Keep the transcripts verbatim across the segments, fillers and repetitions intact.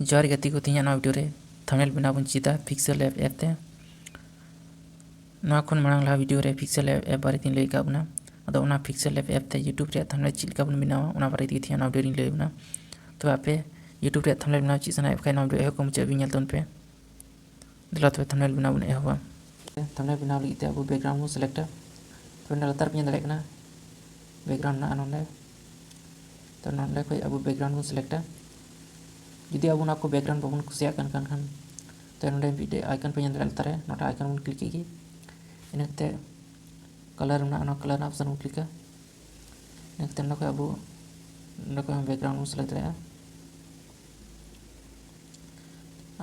ᱡᱚᱦᱟᱨ ᱜᱟᱛᱮ ᱠᱚ, ᱛᱮᱦᱮᱧᱟᱜ ᱱᱚᱣᱟ ᱵᱷᱤᱰᱤᱭᱳ ᱨᱮ ᱛᱷᱟᱢᱵᱱᱮᱞ ᱵᱮᱱᱟᱣ ᱵᱚᱱ ᱪᱮᱫᱟ ᱯᱤᱠᱥᱮᱞ ᱞᱮᱵ ᱮᱯ ᱛᱮ᱾ ᱱᱚᱣᱟ ᱠᱷᱚᱱ ᱢᱟᱲᱟᱝ ᱞᱟᱦᱟ ᱵᱷᱤᱰᱤᱭᱳ ᱨᱮ ᱯᱤᱠᱥᱮᱞ ᱞᱮᱵ ᱮᱯ ᱵᱟᱨᱮ ᱛᱮᱧ ᱞᱟᱹᱭ ᱟᱠᱟᱫ ᱵᱚᱱᱟ᱾ ᱟᱫᱚ ᱚᱱᱟ ᱯᱤᱠᱥᱮᱞ ᱞᱮᱵ ᱮᱯ ᱛᱮ YouTube ᱨᱮᱭᱟᱜ ᱛᱷᱟᱢᱵᱱᱮᱞ ᱪᱮᱫ ᱞᱮᱠᱟ ᱵᱚᱱ ᱵᱮᱱᱟᱣᱟ, ᱚᱱᱟ ᱵᱟᱨᱮ ᱛᱮᱜᱮ ᱛᱮᱦᱮᱧᱟᱜ ᱱᱚᱣᱟ ᱵᱷᱤᱰᱤᱭᱳ ᱨᱤᱧ ᱞᱟᱹᱭ ᱟᱵᱚᱱᱟ᱾ ᱛᱚᱵᱮ ᱟᱯᱮ YouTube ᱨᱮᱭᱟᱜ ᱛᱷᱟᱢᱵᱱᱮᱞ ᱵᱮᱱᱟᱣ ᱪᱮᱫ ᱥᱟᱱᱟᱭᱮᱫ ᱯᱮ ᱠᱷᱟᱱ, ᱱᱚᱣᱟ ᱵᱷᱤᱰᱤᱭᱳ ᱮᱦᱚᱵ ᱠᱷᱚᱱ ᱢᱩᱪᱟᱹᱫ ᱦᱟᱹᱵᱤᱡ ᱧᱮᱞ ᱛᱟᱵᱚᱱ ᱯᱮ᱾ ᱫᱮᱞᱟ ᱛᱚᱵᱮ ᱛᱷᱟᱢᱵᱱᱮᱞ ᱵᱮᱱᱟᱣ ᱵᱚᱱ ᱮᱦᱚᱵᱟ᱾ ᱛᱷᱟᱢᱵᱱᱮᱞ ᱵᱮᱱᱟᱣ ᱞᱟᱹᱜᱤᱫ ᱛᱮ ᱟᱵᱚ ᱵᱮᱠᱜᱨᱟᱣᱩᱱᱰ ᱵᱚᱱ ᱥᱤᱞᱮᱠᱴᱟ᱾ ᱛᱚᱵᱮ ᱱᱚᱰᱮ ᱞᱟᱛᱟᱨ ᱯᱮ ᱧᱮᱞ ᱫᱟᱲᱮᱭᱟᱜ ᱠᱟᱱᱟ, ᱵᱮᱠᱜᱨᱟᱣᱩᱱᱰ ᱢᱮᱱᱟᱜᱼᱟ ᱱᱚᱰᱮ᱾ ᱛᱚ ᱱᱚᱰᱮ ᱠᱷᱚᱱ ᱟᱵᱚ ᱵᱮᱠᱜᱨᱟᱣᱩᱱᱰ ᱵᱚᱱ ᱥᱤᱞᱮᱠᱴᱟ᱾ ᱡᱩᱫᱤ ᱟᱵᱚ ᱱᱚᱣᱟ ᱠᱚ ᱵᱮᱠᱜᱨᱟᱣᱩᱱᱰ ᱵᱟᱵᱚᱱ ᱠᱩᱥᱤᱭᱟᱜ ᱠᱟᱱ ᱠᱷᱟᱱ, ᱛᱚ ᱱᱚᱰᱮ ᱢᱤᱫᱴᱮᱡ ᱟᱭᱠᱚᱱ ᱯᱮ ᱧᱮᱞ ᱫᱟᱲᱮᱭᱟᱜᱼᱟ ᱞᱟᱛᱟᱨ ᱨᱮ, ᱱᱚᱣᱟ ᱟᱭᱠᱚᱱ ᱵᱚᱱ ᱠᱞᱤᱠ ᱠᱮᱫ ᱜᱮ᱾ ᱤᱱᱟᱹ ᱠᱟᱛᱮ ᱠᱟᱞᱟᱨ ᱢᱮᱱᱟᱜᱼᱟ, ᱚᱱᱟ ᱠᱟᱞᱟᱨ ᱨᱮᱱᱟᱜ ᱚᱯᱥᱚᱱ ᱵᱚᱱ ᱠᱞᱤᱠᱟ᱾ ᱤᱱᱟᱹ ᱠᱟᱛᱮ ᱱᱚᱰᱮ ᱠᱷᱚᱱ ᱟᱵᱚ ᱱᱚᱰᱮ ᱠᱷᱚᱱ ᱦᱚᱸ ᱵᱮᱠᱜᱨᱟᱣᱩᱱᱰ ᱵᱚᱱ ᱥᱤᱞᱮᱠᱴ ᱫᱟᱲᱮᱭᱟᱜᱼᱟ᱾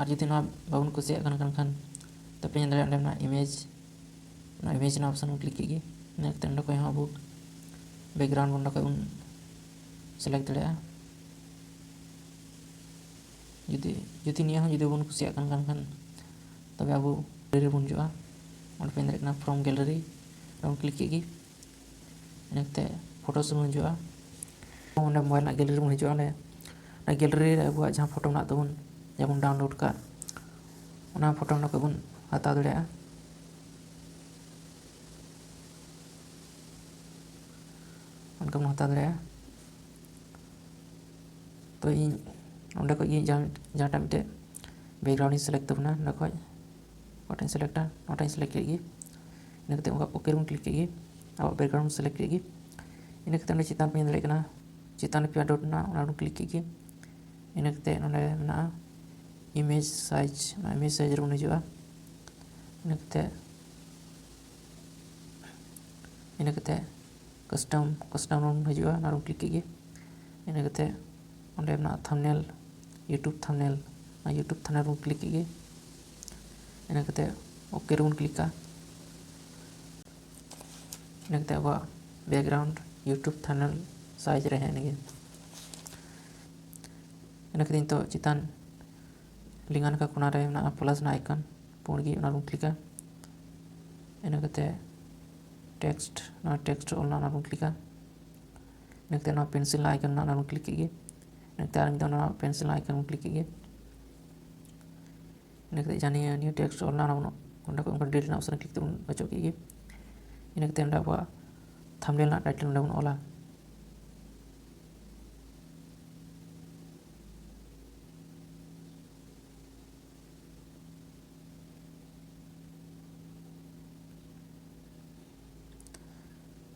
ᱟᱨ ᱡᱩᱫᱤ ᱱᱚᱣᱟ ᱵᱟᱵᱚᱱ ᱠᱩᱥᱤᱭᱟᱜ ᱠᱟᱱ ᱠᱷᱟᱱ, ᱛᱚ ᱯᱮ ᱧᱮᱞ ᱫᱟᱲᱮᱭᱟᱜᱼᱟ ᱚᱸᱰᱮ ᱢᱮᱱᱟᱜᱼᱟ ᱤᱢᱮᱡᱽ, ᱚᱱᱟ ᱤᱢᱮᱡᱽ ᱨᱮᱱᱟᱜ ᱚᱯᱥᱚᱱ ᱵᱚᱱ ᱠᱞᱤᱠ ᱠᱮᱫ ᱜᱮ᱾ ᱤᱱᱟᱹ ᱠᱟᱛᱮ ᱱᱚᱰᱮ ᱠᱷᱚᱱ ᱦᱚᱸ ᱟᱵᱚ ᱵᱮᱠᱜᱨᱟᱣᱩᱱᱰ ᱵᱚᱱ ᱱᱚᱰᱮ ᱠᱷᱚᱱ ᱵᱚᱱ ᱥᱤᱞᱮᱠᱴ ᱫᱟᱲᱮᱭᱟᱜᱼᱟ᱾ ᱡᱩᱫᱤ ᱡᱩᱫᱤ ᱱᱤᱭᱟᱹ ᱦᱚᱸ ᱡᱩᱫᱤ ᱵᱟᱵᱚᱱ ᱠᱩᱥᱤᱭᱟᱜ ᱠᱟᱱ ᱠᱷᱟᱱ, ᱛᱚᱵᱮ ᱟᱵᱚ ᱜᱮᱞᱟᱨᱤ ᱨᱮᱵᱚᱱ ᱦᱤᱡᱩᱜᱼᱟ᱾ ᱚᱸᱰᱮ ᱯᱮ ᱧᱮᱞ ᱫᱟᱲᱮᱭᱟᱜ ᱠᱟᱱᱟ ᱯᱷᱨᱚᱢ ᱜᱮᱞᱟᱨᱤ, ᱚᱸᱰᱮ ᱵᱚᱱ ᱠᱞᱤᱠ ᱠᱮᱫ ᱜᱮ᱾ ᱤᱱᱟᱹ ᱠᱟᱛᱮ ᱯᱷᱳᱴᱳ ᱥᱮᱫ ᱵᱚᱱ ᱦᱤᱡᱩᱜᱼᱟ᱾ ᱚᱸᱰᱮ ᱢᱳᱵᱟᱭᱤᱞ ᱨᱮᱱᱟᱜ ᱜᱮᱞᱟᱨᱤ ᱨᱮᱵᱚᱱ ᱦᱤᱡᱩᱜᱼᱟ᱾ ᱚᱸᱰᱮ ᱚᱱᱟ ᱜᱮᱞᱟᱨᱤ ᱨᱮ ᱟᱵᱚᱣᱟᱜ ᱡᱟᱦᱟᱸ ᱯᱷᱳᱴᱳ ᱢᱮᱱᱟᱜ ᱛᱟᱵᱚᱱ, ᱡᱟᱦᱟᱸ ᱵᱚᱱ ᱰᱟᱣᱩᱱᱞᱳᱰ ᱠᱟᱜ, ᱚᱱᱟ ᱯᱷᱳᱴᱳ ᱚᱸᱰᱮ ᱠᱷᱚᱱ ᱵᱚᱱ ᱦᱟᱛᱟᱣ ᱫᱟᱲᱮᱭᱟᱜᱼᱟ᱾ ᱚᱱᱠᱟ ᱵᱚᱱ ᱦᱟᱛᱟᱣ ᱫᱟᱲᱮᱭᱟᱜᱼᱟ᱾ ᱛᱚ ᱤᱧ ᱚᱸᱰᱮ ᱠᱷᱚᱱ ᱜᱮ ᱡᱟᱦᱟᱸ, ᱡᱟᱦᱟᱸᱴᱟᱜ ᱢᱤᱫᱴᱮᱡ ᱵᱮᱠᱜᱨᱟᱣᱩᱱᱰ ᱤᱧ ᱥᱤᱞᱮᱠᱴ ᱛᱟᱵᱚᱱᱟ, ᱚᱸᱰᱮ ᱠᱷᱚᱱ ᱚᱠᱟᱴᱟᱜ ᱤᱧ ᱥᱤᱞᱮᱠᱴᱟ, ᱚᱱᱟᱴᱟᱜ ᱤᱧ ᱥᱤᱞᱮᱠᱴ ᱠᱮᱫ ᱜᱮ᱾ ᱤᱱᱟᱹ ᱠᱟᱛᱮ ᱚᱱᱠᱟ ᱳᱠᱮ ᱨᱮᱵᱚᱱ ᱠᱞᱤᱠ ᱠᱮᱫ ᱜᱮ, ᱟᱵᱚᱣᱟᱜ ᱵᱮᱠᱜᱨᱟᱣᱩᱱᱰ ᱥᱤᱞᱮᱠᱴ ᱠᱮᱫ ᱜᱮ᱾ ᱤᱱᱟᱹ ᱠᱟᱛᱮ ᱚᱸᱰᱮ ᱪᱮᱛᱟᱱ ᱯᱮ ᱧᱮᱞ ᱫᱟᱲᱮᱭᱟᱜ ᱠᱟᱱᱟ, ᱪᱮᱛᱟᱱ ᱨᱮ ᱯᱮᱭᱟ ᱰᱚᱴ ᱢᱮᱱᱟᱜᱼᱟ, ᱚᱱᱟ ᱵᱚᱱ ᱠᱞᱤᱠ ᱠᱮᱫ ᱜᱮ᱾ ᱤᱱᱟᱹ ᱠᱟᱛᱮ ᱱᱚᱸᱰᱮ ᱢᱮᱱᱟᱜᱼᱟ ᱤᱢᱮᱡᱽ ᱥᱟᱭᱤᱡᱽ, ᱚᱱᱟ ᱤᱢᱮᱡᱽ ᱥᱟᱭᱤᱡᱽ ᱨᱮᱵᱚᱱ ᱦᱤᱡᱩᱜᱼᱟ᱾ ᱤᱱᱟᱹ ᱠᱟᱛᱮ, ᱤᱱᱟᱹ ᱠᱟᱛᱮ ᱠᱟᱥᱴᱚᱢ, ᱠᱟᱥᱴᱚᱢ ᱨᱮᱵᱚᱱ ᱦᱤᱡᱩᱜᱼᱟ, ᱚᱱᱟ ᱨᱮᱵᱚᱱ ᱠᱞᱤᱠ ᱠᱮᱫ ᱜᱮ᱾ ᱤᱱᱟᱹ ᱠᱟᱛᱮ ᱚᱸᱰᱮ ᱢᱮᱱᱟᱜᱼᱟ ᱛᱷᱟᱢᱵᱱᱮᱞ, YouTube ᱛᱷᱟᱢᱵᱱᱮᱞ, ᱚᱱᱟ YouTube ᱛᱷᱟᱢᱵᱱᱮᱞ ᱨᱮᱵᱚᱱ ᱠᱞᱤᱠ ᱠᱮᱫ ᱜᱮ᱾ ᱤᱱᱟᱹ ᱠᱟᱛᱮ ᱳᱠᱮ ᱨᱮᱵᱚᱱ ᱠᱞᱤᱠᱟ᱾ ᱤᱱᱟᱹ ᱠᱟᱛᱮ ᱟᱵᱚᱣᱟᱜ ᱵᱮᱠᱜᱨᱟᱣᱩᱱᱰ YouTube ᱛᱷᱟᱢᱵᱱᱮᱞ ᱥᱟᱭᱤᱡᱽ ᱨᱮ ᱦᱮᱡ ᱮᱱ ᱜᱮ᱾ ᱤᱱᱟᱹ ᱠᱟᱛᱮ ᱱᱤᱛᱚᱜ ᱪᱮᱛᱟᱱ ᱞᱮᱸᱜᱟ ᱱᱟᱠᱷᱟ ᱠᱚᱱᱟ ᱨᱮ ᱢᱮᱱᱟᱜᱼᱟ ᱯᱞᱟᱥ ᱨᱮᱱᱟᱜ ᱟᱭᱠᱚᱱ, ᱯᱩᱸᱰ ᱜᱮ, ᱚᱱᱟ ᱨᱮᱵᱚᱱ ᱠᱞᱤᱠᱟ᱾ ᱤᱱᱟᱹ ᱠᱟᱛᱮ ᱴᱮᱠᱥᱴ, ᱱᱚᱣᱟ ᱴᱮᱠᱥᱴ ᱚᱞ ᱨᱮᱱᱟᱜ, ᱚᱱᱟ ᱨᱮᱵᱚᱱ ᱠᱞᱤᱠᱟ᱾ ᱤᱱᱟᱹ ᱠᱟᱛᱮ ᱱᱚᱣᱟ ᱯᱮᱱᱥᱤᱞ ᱨᱮᱱᱟᱜ ᱟᱭᱠᱚᱱ ᱢᱮᱱᱟᱜᱼᱟ, ᱚᱱᱟ ᱨᱮᱵᱚᱱ ᱠᱞᱤᱠ ᱠᱮᱫ ᱜᱮ᱾ ᱤᱱᱟᱹ ᱠᱟᱛᱮ ᱟᱨ ᱢᱤᱫ ᱫᱷᱟᱣ ᱱᱚᱣᱟ ᱯᱮᱱᱥᱤᱞ ᱨᱮᱱᱟᱜ ᱟᱭᱠᱚᱱ ᱵᱚᱱ ᱠᱞᱤᱠ ᱠᱮᱫ ᱜᱮ᱾ ᱤᱱᱟᱹ ᱠᱟᱛᱮ ᱡᱟᱦᱟᱸ ᱱᱤᱭᱟᱹ ᱱᱤᱭᱩ ᱴᱮᱠᱥᱴ ᱚᱞ ᱮᱱᱟ, ᱚᱱᱟ ᱵᱚᱱ ᱚᱸᱰᱮ ᱠᱷᱚᱱ ᱚᱱᱠᱟ ᱰᱤᱞᱤᱴ ᱨᱮᱱᱟᱜ ᱚᱯᱥᱮᱱ ᱠᱞᱤᱠ ᱛᱮᱵᱚᱱ ᱚᱪᱚᱜ ᱠᱮᱫ ᱜᱮ᱾ ᱤᱱᱟᱹ ᱠᱟᱛᱮ ᱚᱸᱰᱮ ᱟᱵᱚᱣᱟᱜ ᱛᱷᱟᱢᱵᱱᱮᱞ ᱨᱮᱱᱟᱜ ᱴᱟᱭᱴᱮᱞ ᱚᱸᱰᱮ ᱵᱚᱱ ᱚᱞᱟ᱾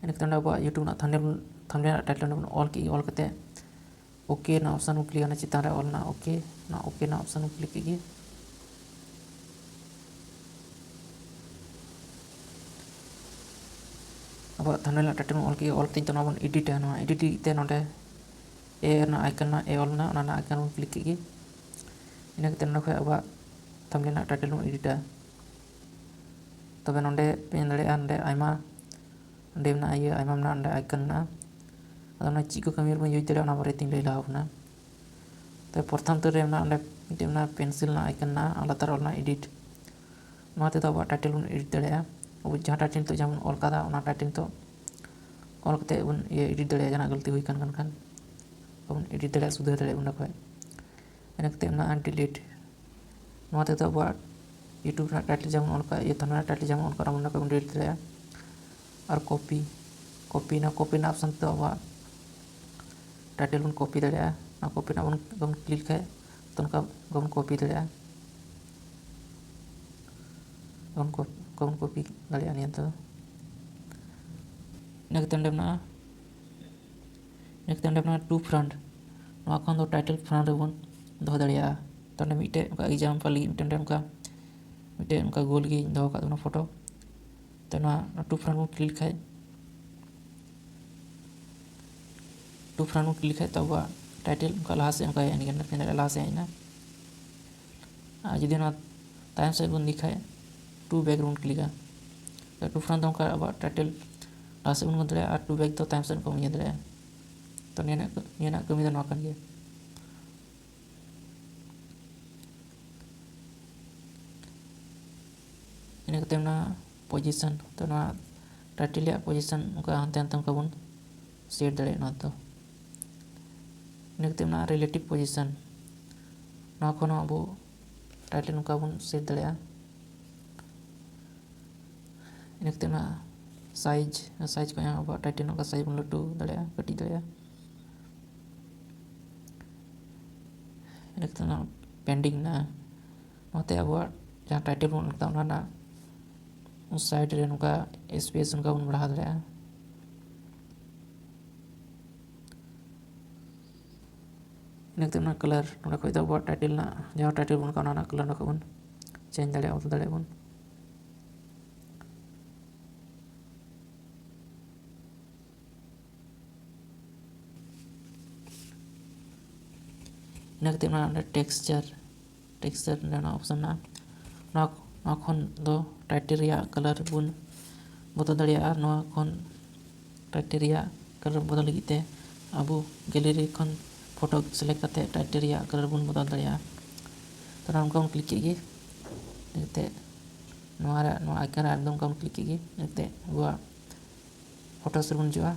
ᱤᱱᱟᱹ ᱠᱟᱛᱮ ᱚᱸᱰᱮ ᱟᱵᱚᱣᱟᱜ YouTube ᱨᱮᱱᱟᱜ ᱛᱷᱟᱢᱵᱱᱮᱞ, ᱛᱷᱟᱢᱵᱱᱮᱞ ᱨᱮᱱᱟᱜ ᱴᱟᱭᱴᱮᱞ ᱚᱸᱰᱮ ᱵᱚᱱ ᱚᱞ ᱠᱮᱫ ᱜᱮ᱾ ᱚᱞ ᱠᱟᱛᱮ ᱳᱠᱮ ᱨᱮᱱᱟᱜ ᱚᱯᱥᱮᱱ ᱵᱚᱱ ᱠᱞᱤᱠᱟ, ᱚᱱᱟ ᱪᱮᱛᱟᱱ ᱨᱮ ᱚᱞ ᱨᱮᱱᱟᱜ ᱳᱠᱮ, ᱚᱱᱟ ᱳᱠᱮ ᱨᱮᱱᱟᱜ ᱚᱯᱥᱮᱱ ᱵᱚᱱ ᱠᱞᱤᱠ ᱠᱮᱫ ᱜᱮ᱾ ᱟᱵᱚᱣᱟᱜ ᱛᱷᱟᱢᱵᱱᱮᱞ ᱨᱮᱱᱟᱜ ᱴᱟᱭᱴᱮᱞ ᱵᱚᱱ ᱚᱞ ᱠᱮᱫ ᱜᱮ᱾ ᱚᱞ ᱠᱟᱛᱮ ᱱᱤᱛᱚᱜ ᱱᱚᱣᱟ ᱵᱚᱱ ᱮᱰᱤᱴᱟ᱾ ᱱᱚᱣᱟ ᱮᱰᱤᱴ ᱞᱟᱹᱜᱤᱫ ᱛᱮ ᱱᱚᱰᱮ ᱮ ᱨᱮᱱᱟᱜ ᱟᱭᱠᱚᱱ ᱨᱮᱱᱟᱜ ᱮ ᱚᱞ ᱢᱮᱱᱟᱜᱼᱟ, ᱚᱱᱟ ᱨᱮᱱᱟᱜ ᱟᱭᱠᱚᱱ ᱵᱚᱱ ᱠᱞᱤᱠ ᱠᱮᱫ ᱜᱮ᱾ ᱤᱱᱟᱹ ᱠᱟᱛᱮ ᱱᱚᱰᱮ ᱠᱷᱚᱱ ᱟᱵᱚᱣᱟᱜ ᱛᱷᱟᱢᱵᱱᱮᱞ ᱨᱮᱱᱟᱜ ᱴᱟᱭᱴᱮᱞ ᱵᱚᱱ ᱮᱰᱤᱴᱟ᱾ ᱛᱚᱵᱮ ᱱᱚᱰᱮ ᱯᱮ ᱧᱮᱞ ᱫᱟᱲᱮᱭᱟᱜᱼᱟ, ᱱᱚᱰᱮ ᱟᱭᱢᱟ, ᱱᱚᱰᱮ ᱢᱮᱱᱟᱜᱼᱟ ᱤᱭᱟᱹ, ᱟᱭᱢᱟ ᱢᱮᱱᱟᱜᱼᱟ, ᱱᱚᱰᱮ ᱟᱭᱠᱚᱱ ᱢᱮᱱᱟᱜᱼᱟ᱾ ᱟᱫᱚ ᱚᱱᱟ ᱪᱮᱫ ᱠᱚ ᱠᱟᱹᱢᱤ ᱨᱮᱵᱚᱱ ᱤᱭᱩᱡᱽ ᱫᱟᱲᱮᱭᱟᱜᱼᱟ, ᱚᱱᱟ ᱵᱟᱨᱮ ᱛᱮᱧ ᱞᱟᱹᱭ ᱞᱟᱦᱟ ᱵᱚᱱᱟ᱾ ᱛᱚᱵᱮ ᱯᱨᱚᱛᱷᱚᱢ ᱩᱛᱟᱹᱨ ᱨᱮ ᱢᱮᱱᱟᱜᱼᱟ, ᱚᱸᱰᱮ ᱢᱤᱫᱴᱮᱱ ᱢᱮᱱᱟᱜᱼᱟ ᱯᱮᱱᱥᱤᱞ ᱨᱮᱱᱟᱜ ᱟᱭᱠᱚᱱ ᱢᱮᱱᱟᱜᱼᱟ, ᱟᱨ ᱞᱟᱛᱟᱨ ᱨᱮ ᱚᱞ ᱢᱮᱱᱟᱜᱼᱟ ᱮᱰᱤᱴ᱾ ᱱᱚᱣᱟ ᱛᱮᱫᱚ ᱟᱵᱚᱣᱟᱜ ᱴᱟᱭᱴᱮᱞ ᱵᱚᱱ ᱮᱰᱤᱴ ᱫᱟᱲᱮᱭᱟᱜᱼᱟ᱾ ᱟᱵᱚ ᱡᱟᱦᱟᱸ ᱴᱟᱭᱴᱮᱞ ᱱᱤᱛᱚᱜ ᱡᱟᱦᱟᱸ ᱵᱚᱱ ᱚᱞ ᱠᱟᱫᱟ, ᱚᱱᱟ ᱴᱟᱭᱴᱮᱞ ᱱᱤᱛᱚᱜ ᱚᱞ ᱠᱟᱛᱮ ᱵᱚᱱ ᱤᱭᱟᱹ ᱮᱰᱤᱴ ᱫᱟᱲᱮᱭᱟᱜᱼᱟ, ᱡᱟᱦᱟᱱᱟᱜ ᱜᱟᱹᱞᱛᱤ ᱦᱩᱭ ᱠᱟᱱ ᱠᱷᱟᱱ ᱵᱚᱱ ᱮᱰᱤᱴ ᱫᱟᱲᱮᱭᱟᱜᱼᱟ, ᱥᱩᱫᱷᱟᱹᱨ ᱫᱟᱲᱮᱭᱟᱜᱼᱟ ᱚᱸᱰᱮ ᱠᱷᱚᱱ᱾ ᱤᱱᱟᱹ ᱠᱟᱛᱮ ᱢᱮᱱᱟᱜᱼᱟ ᱰᱤᱞᱤᱴ᱾ ᱱᱚᱣᱟ ᱛᱮᱫᱚ ᱟᱵᱚᱣᱟᱜ YouTube ᱨᱮᱱᱟᱜ ᱴᱟᱭᱴᱮᱞ ᱡᱟᱦᱟᱸ ᱵᱚᱱ ᱚᱞ ᱠᱟᱜ, ᱤᱭᱟᱹ ᱛᱷᱟᱢᱵᱱᱮᱞ ᱨᱮᱱᱟᱜ ᱴᱟᱭᱴᱮᱞ ᱡᱟᱦᱟᱸ ᱵᱚᱱ ᱚᱞ ᱠᱟᱜ, ᱚᱱᱟ ᱠᱚ ᱵᱚᱱ ᱰᱤᱞᱤᱴ ᱫᱟᱲᱮᱭᱟᱜᱼᱟ᱾ ᱟᱨ ᱠᱚᱯᱤ, ᱠᱚᱯᱤ, ᱚᱱᱟ ᱠᱚᱯᱤ ᱨᱮᱱᱟᱜ ᱚᱯᱥᱮᱱ ᱛᱮᱫᱚ ᱟᱵᱚᱣᱟᱜ ᱴᱟᱭᱴᱮᱞ ᱵᱚᱱ ᱠᱚᱯᱤ ᱫᱟᱲᱮᱭᱟᱜᱼᱟ᱾ ᱚᱱᱟ ᱠᱚᱯᱤ ᱨᱮᱱᱟᱜ ᱵᱚᱱ, ᱵᱚᱱ ᱠᱞᱤᱠ ᱠᱷᱟᱡ ᱛᱚ ᱚᱱᱠᱟ ᱵᱚᱱ ᱠᱚᱯᱤ ᱫᱟᱲᱮᱭᱟᱜᱼᱟ᱾ ᱵᱚᱱ ᱠᱚᱯ-, ᱵᱚᱱ ᱠᱚᱯᱤ ᱫᱟᱲᱮᱭᱟᱜᱼᱟ ᱱᱤᱭᱟᱹ ᱫᱚ᱾ ᱤᱱᱟᱹ ᱠᱟᱛᱮ ᱚᱸᱰᱮ ᱢᱮᱱᱟᱜᱼᱟ, ᱤᱱᱟᱹ ᱠᱟᱛᱮ ᱚᱸᱰᱮ ᱢᱮᱱᱟᱜᱼᱟ ᱴᱩ ᱯᱷᱨᱚᱱᱴ᱾ ᱱᱚᱣᱟ ᱠᱷᱚᱱ ᱫᱚ ᱴᱟᱭᱴᱮᱞ ᱯᱷᱨᱚᱱᱴ ᱨᱮᱵᱚᱱ ᱫᱚᱦᱚ ᱫᱟᱲᱮᱭᱟᱜᱼᱟ᱾ ᱛᱚ ᱚᱸᱰᱮ ᱢᱤᱫᱴᱮᱡ ᱚᱱᱠᱟ ᱮᱠᱡᱟᱢᱯᱚᱞ ᱞᱟᱹᱜᱤᱫ ᱢᱤᱫᱴᱮᱱ ᱚᱱᱠᱟ, ᱢᱤᱫᱴᱮᱡ ᱚᱱᱠᱟ ᱜᱳᱞ ᱜᱮᱧ ᱫᱚᱦᱚ ᱠᱟᱜ ᱛᱟᱵᱚᱱᱟ ᱯᱷᱳᱴᱳ᱾ ᱛᱚ ᱱᱚᱣᱟ ᱴᱩ ᱯᱷᱨᱚᱱᱴ ᱵᱚᱱ ᱠᱞᱤᱠ ᱠᱷᱟᱡ, ᱴᱩ ᱯᱷᱨᱚᱱᱴ ᱵᱚᱱ ᱠᱞᱤᱠ ᱠᱷᱟᱡ ᱛᱚ ᱟᱵᱚᱣᱟᱜ ᱴᱟᱭᱴᱮᱞ ᱚᱱᱠᱟ ᱞᱟᱦᱟ ᱥᱮᱫ ᱚᱱᱠᱟ ᱦᱮᱡ ᱮᱱ ᱜᱮ, ᱧᱮᱞ ᱫᱟᱲᱮᱭᱟᱜᱼᱟ ᱞᱟᱦᱟ ᱥᱮᱫ ᱦᱮᱡ ᱮᱱᱟ᱾ ᱟᱨ ᱡᱩᱫᱤ ᱱᱚᱣᱟ ᱛᱟᱭᱚᱢ ᱥᱮᱫ ᱵᱚᱱ ᱤᱫᱤ ᱠᱷᱟᱡ ᱴᱩ ᱵᱮᱠ ᱨᱮᱵᱚᱱ ᱠᱞᱤᱠᱟ᱾ ᱛᱚ ᱴᱩ ᱯᱷᱨᱚᱱᱴ ᱫᱚ ᱚᱱᱠᱟ ᱟᱵᱚᱣᱟᱜ ᱴᱟᱭᱴᱮᱞ ᱞᱟᱦᱟ ᱥᱮᱫ ᱵᱚᱱ ᱜᱚᱫ ᱫᱟᱲᱮᱭᱟᱜᱼᱟ ᱟᱨ ᱴᱩ ᱵᱮᱠ ᱫᱚ ᱛᱟᱭᱚᱢ ᱥᱮᱫ ᱠᱷᱚᱱ ᱵᱚᱱ ᱤᱭᱟᱹ ᱫᱟᱲᱮᱭᱟᱜᱼᱟ᱾ ᱛᱚ ᱱᱤᱭᱟᱹ ᱨᱮᱱᱟᱜ, ᱱᱤᱭᱟᱹ ᱨᱮᱱᱟᱜ ᱠᱟᱹᱢᱤ ᱫᱚ ᱱᱚᱣᱟ ᱠᱟᱱ ᱜᱮᱭᱟ᱾ ᱤᱱᱟᱹ ᱠᱟᱛᱮ ᱚᱱᱟ ᱯᱚᱡᱤᱥᱚᱱ, ᱛᱚ ᱱᱚᱣᱟ ᱴᱟᱭᱴᱮᱞ ᱨᱮᱭᱟᱜ ᱯᱚᱡᱤᱥᱚᱱ ᱚᱱᱠᱟ ᱦᱟᱱᱛᱮ ᱱᱟᱛᱮ ᱚᱱᱠᱟ ᱵᱚᱱ ᱥᱮᱴ ᱫᱟᱲᱮᱭᱟᱜᱼᱟ ᱱᱚᱣᱟ ᱫᱚ᱾ ᱤᱱᱟᱹ ᱠᱟᱛᱮ ᱚᱱᱟ ᱨᱤᱞᱮᱴᱤᱵᱷ ᱯᱚᱡᱤᱥᱚᱱ, ᱱᱚᱣᱟ ᱠᱷᱚᱱ ᱦᱚᱸ ᱟᱵᱚ title ᱱᱚᱝᱠᱟ ᱵᱚᱱ set ᱫᱟᱲᱮᱭᱟᱜᱼᱟ᱾ ᱤᱱᱟᱹ ᱠᱟᱛᱮ ᱚᱱᱟ size, size ᱠᱷᱚᱱ ᱦᱚᱸ ᱟᱵᱚᱣᱟᱜ title ᱱᱚᱝᱠᱟ size ᱵᱚᱱ ᱞᱟᱹᱴᱩ ᱫᱟᱲᱮᱭᱟᱜᱼᱟ, ᱠᱟᱹᱴᱤᱡ ᱫᱟᱲᱮᱭᱟᱜᱼᱟ᱾ ᱤᱱᱟᱹ ᱠᱟᱛᱮ ᱚᱱᱟ padding ᱢᱮᱱᱟᱜᱼᱟ, ᱱᱚᱛᱮ ᱟᱵᱚᱣᱟᱜ ᱡᱟᱦᱟᱸ title ᱵᱚᱱ ᱚᱞ ᱠᱟᱫᱟ ᱚᱱᱟ ᱨᱮᱱᱟᱜ side ᱨᱮ ᱱᱚᱝᱠᱟ space ᱱᱚᱝᱠᱟ ᱵᱚᱱ ᱵᱟᱲᱦᱟᱣ ᱫᱟᱲᱮᱭᱟᱜᱼᱟ᱾ ᱤᱱᱟᱹ ᱠᱟᱛᱮ ᱚᱱᱟ colour, ᱱᱚᱸᱰᱮ ᱠᱷᱚᱡ ᱫᱚ ᱟᱵᱚᱣᱟᱜ title ᱨᱮᱱᱟᱜ ᱡᱟᱦᱟᱸ title ᱵᱚᱱ ᱚᱞ ᱠᱟᱜᱼᱟ ᱚᱱᱟ ᱨᱮᱱᱟᱜ colour ᱱᱚᱸᱰᱮ ᱠᱷᱚᱡ ᱵᱚᱱ change ᱫᱟᱲᱮᱭᱟᱜᱼᱟ, ᱵᱚᱫᱚᱞ ᱫᱟᱲᱮᱭᱟᱜᱼᱟ ᱵᱚᱱ᱾ ᱤᱱᱟᱹ ᱠᱟᱛᱮ ᱚᱱᱟ ᱚᱸᱰᱮ texture, texture ᱨᱮᱱᱟᱜ option ᱢᱮᱱᱟᱜᱼᱟ᱾ ᱱᱚᱣᱟ, ᱱᱚᱣᱟ ᱠᱷᱚᱱ ᱫᱚ title ᱨᱮᱭᱟᱜ colour ᱵᱚᱱ ᱵᱚᱫᱚᱞ ᱫᱟᱲᱮᱭᱟᱜᱼᱟ᱾ ᱱᱚᱣᱟ ᱠᱷᱚᱱ title ᱨᱮᱭᱟᱜ colour ᱵᱚᱫᱚᱞ ᱞᱟᱹᱜᱤᱫ ᱛᱮ ᱟᱵᱚ gallery ᱠᱷᱚᱱ photo select ᱠᱟᱛᱮ title ᱨᱮᱭᱟᱜ colour ᱵᱚᱱ ᱵᱚᱫᱚᱞ ᱫᱟᱲᱮᱭᱟᱜᱼᱟ᱾ ᱛᱚ, ᱱᱚᱝᱠᱟ ᱵᱚᱱ click ᱠᱮᱫ ᱜᱮ᱾ ᱤᱱᱟᱹ ᱠᱟᱛᱮ ᱱᱚᱣᱟ ᱨᱮ, ᱱᱚᱣᱟ icon ᱨᱮ ᱟᱨ ᱢᱤᱫ ᱫᱚᱢ ᱚᱱᱠᱟ ᱵᱚᱱ click ᱠᱮᱫ ᱜᱮ᱾ ᱤᱱᱟᱹ ᱠᱟᱛᱮ ᱟᱵᱚᱣᱟᱜ photos ᱨᱮᱵᱚᱱ ᱦᱤᱡᱩᱜᱼᱟ᱾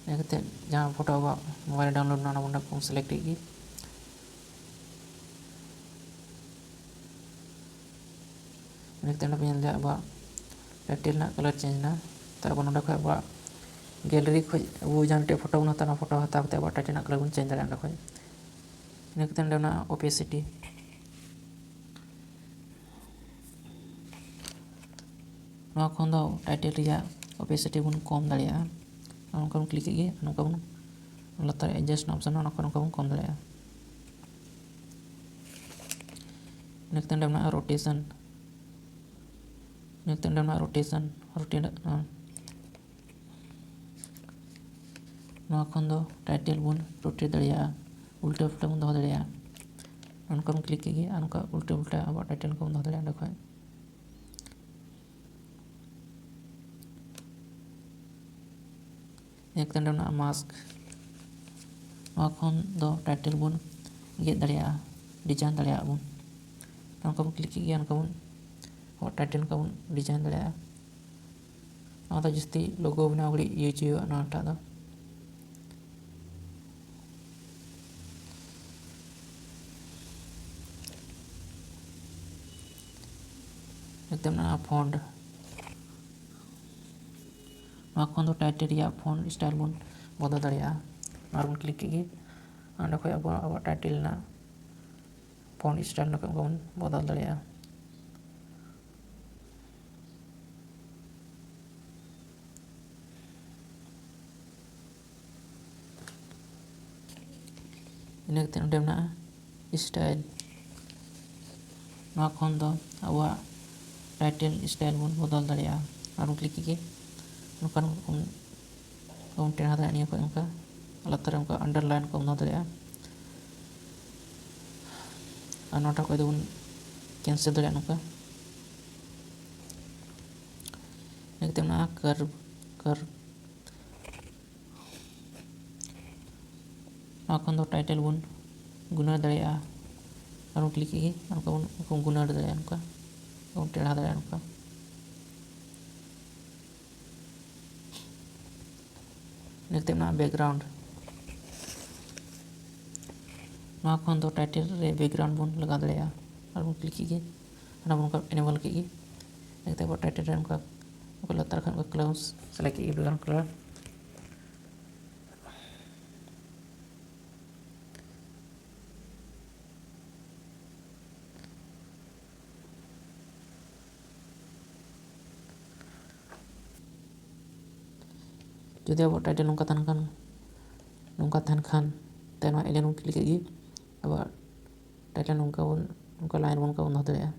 ᱤᱱᱟᱹ ᱠᱟᱛᱮ ᱡᱟᱦᱟᱸ photo ᱟᱵᱚᱣᱟᱜ mobile ᱨᱮ download ᱢᱮᱱᱟᱜᱼᱟ, ᱚᱱᱟ ᱵᱚᱱ select ᱠᱮᱫ ᱜᱮ᱾ ᱤᱱᱟᱹ ᱠᱟᱛᱮ ᱚᱸᱰᱮ ᱵᱚᱱ ᱧᱮᱞ ᱫᱟᱲᱮᱭᱟᱜᱼᱟ ᱟᱵᱚᱣᱟᱜ title ᱨᱮᱱᱟᱜ colour change ᱮᱱᱟ᱾ ᱛᱟᱨᱯᱚᱨ ᱱᱚᱸᱰᱮ ᱠᱷᱚᱡ ᱟᱵᱚᱣᱟᱜ gallery ᱠᱷᱚᱡ ᱟᱵᱚ ᱡᱟᱦᱟᱸ ᱢᱤᱫᱴᱮᱡ photo ᱵᱚᱱ ᱦᱟᱛᱟᱣᱟ, ᱚᱱᱟ photo ᱦᱟᱛᱟᱣ ᱠᱟᱛᱮ ᱟᱵᱚᱣᱟᱜ title ᱨᱮᱱᱟᱜ colour ᱵᱚᱱ change ᱫᱟᱲᱮᱭᱟᱜᱼᱟ ᱚᱸᱰᱮ ᱠᱷᱚᱡ᱾ ᱤᱱᱟᱹ ᱠᱟᱛᱮ ᱚᱸᱰᱮ ᱚᱱᱟ opacity, ᱱᱚᱣᱟ ᱠᱷᱚᱱ ᱫᱚ title ᱨᱮᱭᱟᱜ opacity ᱵᱚᱱ ᱠᱚᱢ ᱫᱟᱲᱮᱭᱟᱜᱼᱟ᱾ ᱱᱚᱝᱠᱟ ᱵᱚᱱ click ᱠᱮᱫ ᱜᱮ, ᱱᱚᱝᱠᱟ ᱵᱚᱱ ᱞᱟᱛᱟᱨ adjust ᱨᱮᱱᱟᱜ option ᱢᱮᱱᱟᱜᱼᱟ, ᱚᱱᱟ ᱠᱷᱚᱱ ᱱᱚᱝᱠᱟ ᱵᱚᱱ ᱠᱚᱢ ᱫᱟᱲᱮᱭᱟᱜᱼᱟ᱾ ᱤᱱᱟᱹ ᱠᱟᱛᱮ ᱚᱸᱰᱮ ᱢᱮᱱᱟᱜᱼᱟ rotation, ᱤᱱᱟᱹ ᱠᱟᱛᱮ ᱚᱸᱰᱮ ᱢᱮᱱᱟᱜᱼᱟ rotation, rotate, ᱱᱚᱣᱟ ᱠᱷᱚᱱ ᱫᱚ title ᱵᱚᱱ rotate ᱫᱟᱲᱮᱭᱟᱜᱼᱟ, ᱩᱞᱴᱟᱹ ᱯᱩᱞᱴᱟᱹ ᱵᱚᱱ ᱫᱚᱦᱚ ᱫᱟᱲᱮᱭᱟᱜᱼᱟ᱾ ᱱᱚᱝᱠᱟ ᱵᱚᱱ click ᱠᱮᱫ ᱜᱮ ᱟᱨ ᱱᱚᱝᱠᱟ ᱩᱞᱴᱟᱹ ᱯᱩᱞᱴᱟᱹ ᱟᱵᱚᱣᱟᱜ title ᱠᱚᱵᱚᱱ ᱫᱚᱦᱚ ᱫᱟᱲᱮᱭᱟᱜᱼᱟ ᱚᱸᱰᱮ ᱠᱷᱚᱡ᱾ ᱤᱱᱟᱹ ᱠᱟᱛᱮ ᱚᱸᱰᱮ ᱢᱮᱱᱟᱜᱼᱟ mask, ᱱᱚᱣᱟ ᱠᱷᱚᱱ ᱫᱚ title ᱵᱚᱱ ᱜᱮᱫ ᱫᱟᱲᱮᱭᱟᱜᱼᱟ, design ᱫᱟᱲᱮᱭᱟᱜᱼᱟ ᱵᱚᱱ᱾ ᱱᱚᱝᱠᱟ ᱵᱚᱱ click ᱠᱮᱫ ᱜᱮ, ᱱᱚᱝᱠᱟ ᱵᱚᱱ ᱟᱵᱚᱣᱟᱜ title ᱱᱚᱝᱠᱟ ᱵᱚᱱ design ᱫᱟᱲᱮᱭᱟᱜᱼᱟ᱾ ᱱᱚᱣᱟ ᱫᱚ ᱡᱟᱹᱥᱛᱤ logo ᱵᱮᱱᱟᱣ ᱜᱷᱟᱹᱲᱤᱡ use ᱦᱩᱭᱩᱜᱼᱟ ᱱᱚᱣᱟᱴᱟᱜ ᱫᱚ᱾ ᱱᱤᱛᱚᱜ ᱢᱮᱱᱟᱜᱼᱟ ᱯᱷᱚᱱᱴ᱾ ᱱᱚᱣᱟ ᱠᱷᱚᱱ ᱫᱚ ᱴᱟᱭᱴᱮᱞ ᱨᱮᱭᱟᱜ ᱯᱷᱚᱱᱴ ᱥᱴᱟᱭᱤᱞ ᱵᱚᱱ ᱵᱚᱫᱚᱞ ᱫᱟᱲᱮᱭᱟᱜᱼᱟ᱾ ᱟᱨ ᱵᱚᱱ ᱠᱞᱤᱠ ᱠᱮᱫ ᱜᱮ, ᱚᱸᱰᱮ ᱠᱷᱚᱱ ᱟᱵᱚ ᱟᱵᱚᱣᱟᱜ ᱴᱟᱭᱴᱮᱞ ᱨᱮᱱᱟᱜ ᱯᱷᱚᱱᱴ ᱥᱴᱟᱭᱤᱞ ᱱᱚᱝᱠᱟ ᱵᱚᱱ ᱵᱚᱫᱚᱞ ᱫᱟᱲᱮᱭᱟᱜᱼᱟ᱾ ᱤᱱᱟᱹ ᱠᱟᱛᱮ ᱱᱚᱰᱮ ᱢᱮᱱᱟᱜᱼᱟ ᱥᱴᱟᱭᱤᱞ᱾ ᱱᱚᱣᱟ ᱠᱷᱚᱱ ᱫᱚ ᱟᱵᱚᱣᱟᱜ ᱴᱟᱭᱴᱮᱞ ᱥᱴᱟᱭᱤᱞ ᱵᱚᱱ ᱵᱚᱫᱚᱞ ᱫᱟᱲᱮᱭᱟᱜᱼᱟ᱾ ᱟᱨ ᱵᱚᱱ ᱠᱞᱤᱠ ᱠᱮᱫ ᱜᱮ, ᱱᱚᱝᱠᱟᱱ ᱵᱚᱱ ᱴᱮᱲᱦᱟ ᱫᱟᱲᱮᱭᱟᱜᱼᱟ᱾ ᱱᱤᱭᱟᱹ ᱠᱷᱚᱱ ᱱᱚᱝᱠᱟ ᱞᱟᱛᱟᱨ ᱨᱮ ᱚᱱᱠᱟ ᱟᱱᱰᱟᱨᱞᱟᱭᱤᱱ ᱠᱚ ᱵᱮᱱᱟᱣ ᱫᱟᱲᱮᱭᱟᱜᱼᱟ᱾ ᱟᱨ ᱱᱚᱣᱟ ᱴᱷᱮᱱ ᱠᱷᱚᱱ ᱫᱚᱵᱚᱱ ᱠᱮᱱᱥᱮᱞ ᱫᱟᱲᱮᱭᱟᱜᱼᱟ ᱱᱚᱝᱠᱟ᱾ ᱤᱱᱟᱹ ᱠᱟᱛᱮ ᱢᱮᱱᱟᱜᱼᱟ ᱠᱟᱨ ᱠᱟᱨ ᱱᱚᱣᱟ ᱠᱷᱚᱱ ᱫᱚ ᱴᱟᱭᱴᱮᱞ ᱵᱚᱱ ᱜᱩᱱᱟᱹᱨ ᱫᱟᱲᱮᱭᱟᱜᱼᱟ᱾ ᱟᱨ ᱵᱚᱱ ᱠᱞᱤᱠ ᱠᱮᱫ ᱜᱮ, ᱚᱱᱠᱟ ᱵᱚᱱ ᱚᱱᱠᱟ ᱵᱚᱱ ᱜᱩᱱᱟᱹᱨ ᱫᱟᱲᱮᱭᱟᱜᱼᱟ, ᱱᱚᱝᱠᱟ ᱵᱚᱱ ᱴᱮᱲᱦᱟ ᱫᱟᱲᱮᱭᱟᱜᱼᱟ ᱱᱚᱝᱠᱟ᱾ ᱤᱱᱟᱹ ᱠᱟᱛᱮ ᱢᱮᱱᱟᱜᱼᱟ ᱵᱮᱠᱜᱨᱟᱣᱩᱱᱰ᱾ ᱱᱚᱣᱟ ᱠᱷᱚᱱ ᱫᱚ ᱴᱟᱭᱴᱮᱞ ᱨᱮ ᱵᱮᱠᱜᱨᱟᱣᱩᱱᱰ ᱵᱚᱱ ᱞᱟᱜᱟᱣ ᱫᱟᱲᱮᱭᱟᱜᱼᱟ᱾ ᱟᱨ ᱵᱚᱱ ᱠᱞᱤᱠ ᱠᱮᱫ ᱜᱮ, ᱚᱱᱟ ᱵᱚᱱ ᱮᱱᱮᱵᱚᱞ ᱠᱮᱫ ᱜᱮ᱾ ᱤᱱᱟᱹ ᱠᱟᱛᱮ ᱟᱵᱚ ᱴᱟᱭᱴᱮᱞ ᱨᱮ ᱚᱱᱠᱟ ᱚᱱᱠᱟ ᱞᱟᱛᱟᱨ ᱠᱷᱚᱱ ᱚᱱᱠᱟ ᱠᱞᱟᱣᱩᱰ ᱥᱮᱞᱮᱠᱴ ᱠᱮᱫ ᱜᱮ, ᱵᱮᱠᱜᱨᱟᱣᱩᱱᱰ ᱠᱟᱞᱟᱨ᱾ ᱡᱩᱫᱤ ᱟᱵᱚᱣᱟᱜ ᱴᱟᱭᱴᱮᱞ ᱱᱚᱝᱠᱟ ᱛᱟᱦᱮᱱ ᱠᱷᱟᱱ, ᱱᱚᱝᱠᱟ ᱛᱟᱦᱮᱱ ᱠᱷᱟᱱ, ᱛᱟᱭᱚᱢ ᱱᱚᱣᱟ ᱮᱞᱤᱭᱟᱱ ᱵᱚᱱ ᱠᱞᱤᱠ ᱠᱮᱫ ᱜᱮ, ᱟᱵᱚᱣᱟᱜ ᱴᱟᱭᱴᱮᱞ ᱱᱚᱝᱠᱟ ᱵᱚᱱ, ᱱᱚᱝᱠᱟ ᱞᱟᱭᱤᱱ ᱵᱚᱱ, ᱱᱚᱝᱠᱟ ᱵᱚᱱ ᱫᱚᱦᱚ ᱫᱟᱲᱮᱭᱟᱜᱼᱟ᱾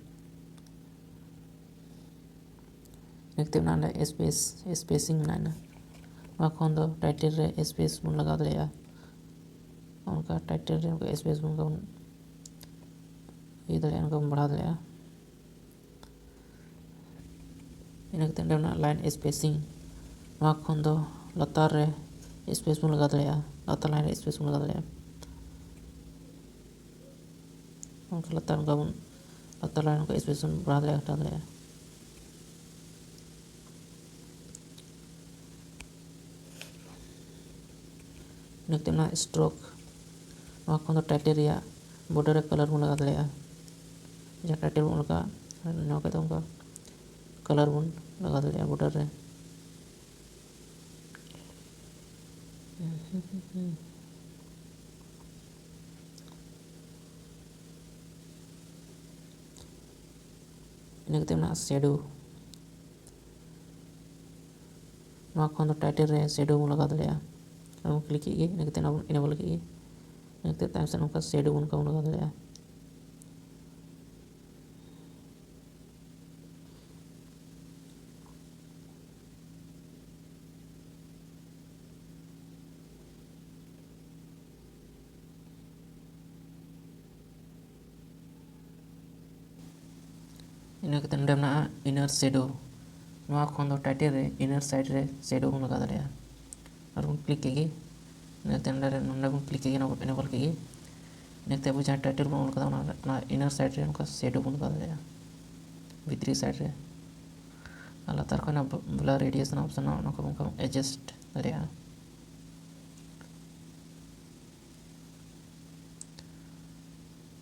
ᱤᱱᱟᱹ ᱠᱟᱛᱮ ᱚᱱᱟ ᱨᱮ ᱥᱯᱮᱥ, ᱥᱯᱮᱥᱤᱝ ᱢᱮᱱᱟᱜᱼᱟ᱾ ᱱᱚᱣᱟ ᱠᱷᱚᱱ ᱫᱚ ᱴᱟᱭᱴᱮᱞ ᱨᱮ ᱥᱯᱮᱥ ᱵᱚᱱ ᱞᱟᱜᱟᱣ ᱫᱟᱲᱮᱭᱟᱜᱼᱟ᱾ ᱚᱱᱠᱟ ᱴᱟᱭᱴᱮᱞ ᱨᱮ ᱚᱱᱠᱟ ᱥᱯᱮᱥ ᱵᱚᱱ, ᱚᱱᱠᱟ ᱵᱚᱱ ᱤᱭᱟᱹ ᱫᱟᱲᱮᱭᱟᱜᱼᱟ, ᱚᱱᱠᱟ ᱵᱚᱱ ᱵᱟᱲᱦᱟᱣ ᱫᱟᱲᱮᱭᱟᱜᱼᱟ᱾ ᱤᱱᱟᱹ ᱠᱟᱛᱮ ᱚᱸᱰᱮ ᱢᱮᱱᱟᱜᱼᱟ ᱞᱟᱭᱤᱱ ᱥᱯᱮᱥᱤᱝ᱾ ᱱᱚᱣᱟ ᱠᱷᱚᱱ ᱫᱚ ᱞᱟᱛᱟᱨ ᱨᱮ ᱥᱯᱮᱥ ᱵᱚᱱ ᱞᱟᱜᱟᱣ ᱫᱟᱲᱮᱭᱟᱜᱼᱟ, ᱞᱟᱛᱟᱨ ᱞᱟᱭᱤᱱ ᱨᱮ ᱥᱯᱮᱥ ᱵᱚᱱ ᱞᱟᱜᱟᱣ ᱫᱟᱲᱮᱭᱟᱜᱼᱟ᱾ ᱚᱱᱠᱟ ᱞᱟᱛᱟᱨ ᱚᱱᱠᱟ ᱵᱚᱱ, ᱞᱟᱛᱟᱨ ᱞᱟᱭᱤᱱ ᱚᱱᱠᱟ ᱥᱯᱮᱥ ᱵᱚᱱ ᱵᱟᱲᱦᱟᱣ ᱫᱟᱲᱮᱭᱟᱜᱼᱟ, ᱜᱷᱟᱴᱟᱣ ᱫᱟᱲᱮᱭᱟᱜᱼᱟ᱾ ᱤᱱᱟᱹ ᱠᱟᱛᱮ ᱚᱱᱟ ᱥᱴᱨᱳᱠ, ᱱᱚᱣᱟ ᱠᱷᱚᱱ ᱫᱚ ᱴᱟᱭᱴᱮᱞ ᱨᱮᱭᱟᱜ ᱵᱚᱰᱟᱨ ᱨᱮ ᱠᱟᱞᱟᱨ ᱵᱚᱱ ᱞᱟᱜᱟᱣ ᱫᱟᱲᱮᱭᱟᱜᱼᱟ᱾ ᱡᱟᱦᱟᱸ ᱴᱟᱭᱴᱮᱞ ᱵᱚᱱ ᱚᱞ ᱠᱟᱜᱼᱟ, ᱱᱚᱣᱟ ᱠᱚᱫᱚ ᱚᱱᱠᱟ ᱠᱟᱞᱟᱨ ᱵᱚᱱ ᱞᱟᱜᱟᱣ ᱫᱟᱲᱮᱭᱟᱜᱼᱟ ᱵᱚᱰᱟᱨ ᱨᱮ᱾ ᱤᱱᱟᱹ ᱠᱟᱛᱮ ᱢᱮᱱᱟᱜᱼᱟ ᱥᱮᱰᱳ᱾ ᱱᱚᱣᱟ ᱠᱷᱚᱱ ᱫᱚ ᱴᱟᱭᱴᱮᱞ ᱨᱮ ᱥᱮᱰᱳ ᱵᱚᱱ ᱞᱟᱜᱟᱣ ᱫᱟᱲᱮᱭᱟᱜᱼᱟ᱾ ᱟᱨ ᱵᱚᱱ ᱠᱞᱤᱠ ᱠᱮᱫ ᱜᱮ, ᱤᱱᱟᱹ ᱠᱟᱛᱮ ᱚᱱᱟ ᱵᱚᱱ ᱤᱱᱮᱵᱚᱞ ᱠᱮᱫ ᱜᱮ᱾ ᱤᱱᱟᱹ ᱠᱟᱛᱮ ᱛᱟᱭᱚᱢ ᱥᱮᱫ ᱱᱚᱝᱠᱟ ᱥᱮᱰᱳ ᱵᱚᱱ ᱞᱟᱜᱟᱣ ᱫᱟᱲᱮᱭᱟᱜᱼᱟ᱾ ᱤᱱᱟᱹ ᱠᱟᱛᱮ ᱱᱚᱰᱮ ᱢᱮᱱᱟᱜᱼᱟ ᱤᱱᱟᱨ ᱥᱮᱰᱳ᱾ ᱱᱚᱣᱟ ᱠᱷᱚᱱ ᱫᱚ ᱴᱟᱭᱴᱮᱞ ᱨᱮ ᱤᱱᱟᱨ ᱥᱟᱭᱤᱰ ᱨᱮ ᱥᱮᱰᱳ ᱵᱚᱱ ᱞᱟᱜᱟᱣ ᱫᱟᱲᱮᱭᱟᱜᱼᱟ᱾ ᱟᱨ ᱵᱚᱱ ᱠᱞᱤᱠ ᱠᱮᱫ ᱜᱮ᱾ ᱤᱱᱟᱹ ᱠᱟᱛᱮ ᱱᱚᱰᱮ ᱱᱚᱰᱮ ᱵᱚᱱ ᱠᱞᱤᱠ ᱠᱮᱫ ᱜᱮ, ᱚᱱᱟ ᱵᱚᱱ ᱤᱱᱮᱵᱚᱞ ᱠᱮᱫ ᱜᱮ᱾ ᱤᱱᱟᱹ ᱠᱟᱛᱮ ᱟᱵᱚ ᱡᱟᱦᱟᱸ ᱴᱟᱭᱴᱮᱞ ᱵᱚᱱ ᱚᱞ ᱠᱟᱫᱟ, ᱚᱱᱟ ᱚᱱᱟ ᱤᱱᱟᱨ ᱥᱟᱭᱤᱰ ᱨᱮ ᱱᱚᱝᱠᱟ ᱥᱮᱰᱳ ᱵᱚᱱ ᱞᱟᱜᱟᱣ ᱫᱟᱲᱮᱭᱟᱜᱼᱟ, ᱵᱷᱤᱛᱨᱤ ᱥᱟᱭᱤᱰ ᱨᱮ᱾ ᱟᱨ ᱞᱟᱛᱟᱨ ᱠᱷᱚᱱ ᱚᱱᱟ ᱵᱞᱟᱨ ᱨᱮᱰᱤᱭᱮᱥ ᱨᱮᱱᱟᱜ ᱚᱯᱥᱚᱱ ᱢᱮᱱᱟᱜᱼᱟ, ᱚᱱᱟ ᱠᱚ ᱚᱱᱠᱟ ᱵᱚᱱ ᱮᱰᱡᱟᱥᱴ ᱫᱟᱲᱮᱭᱟᱜᱼᱟ᱾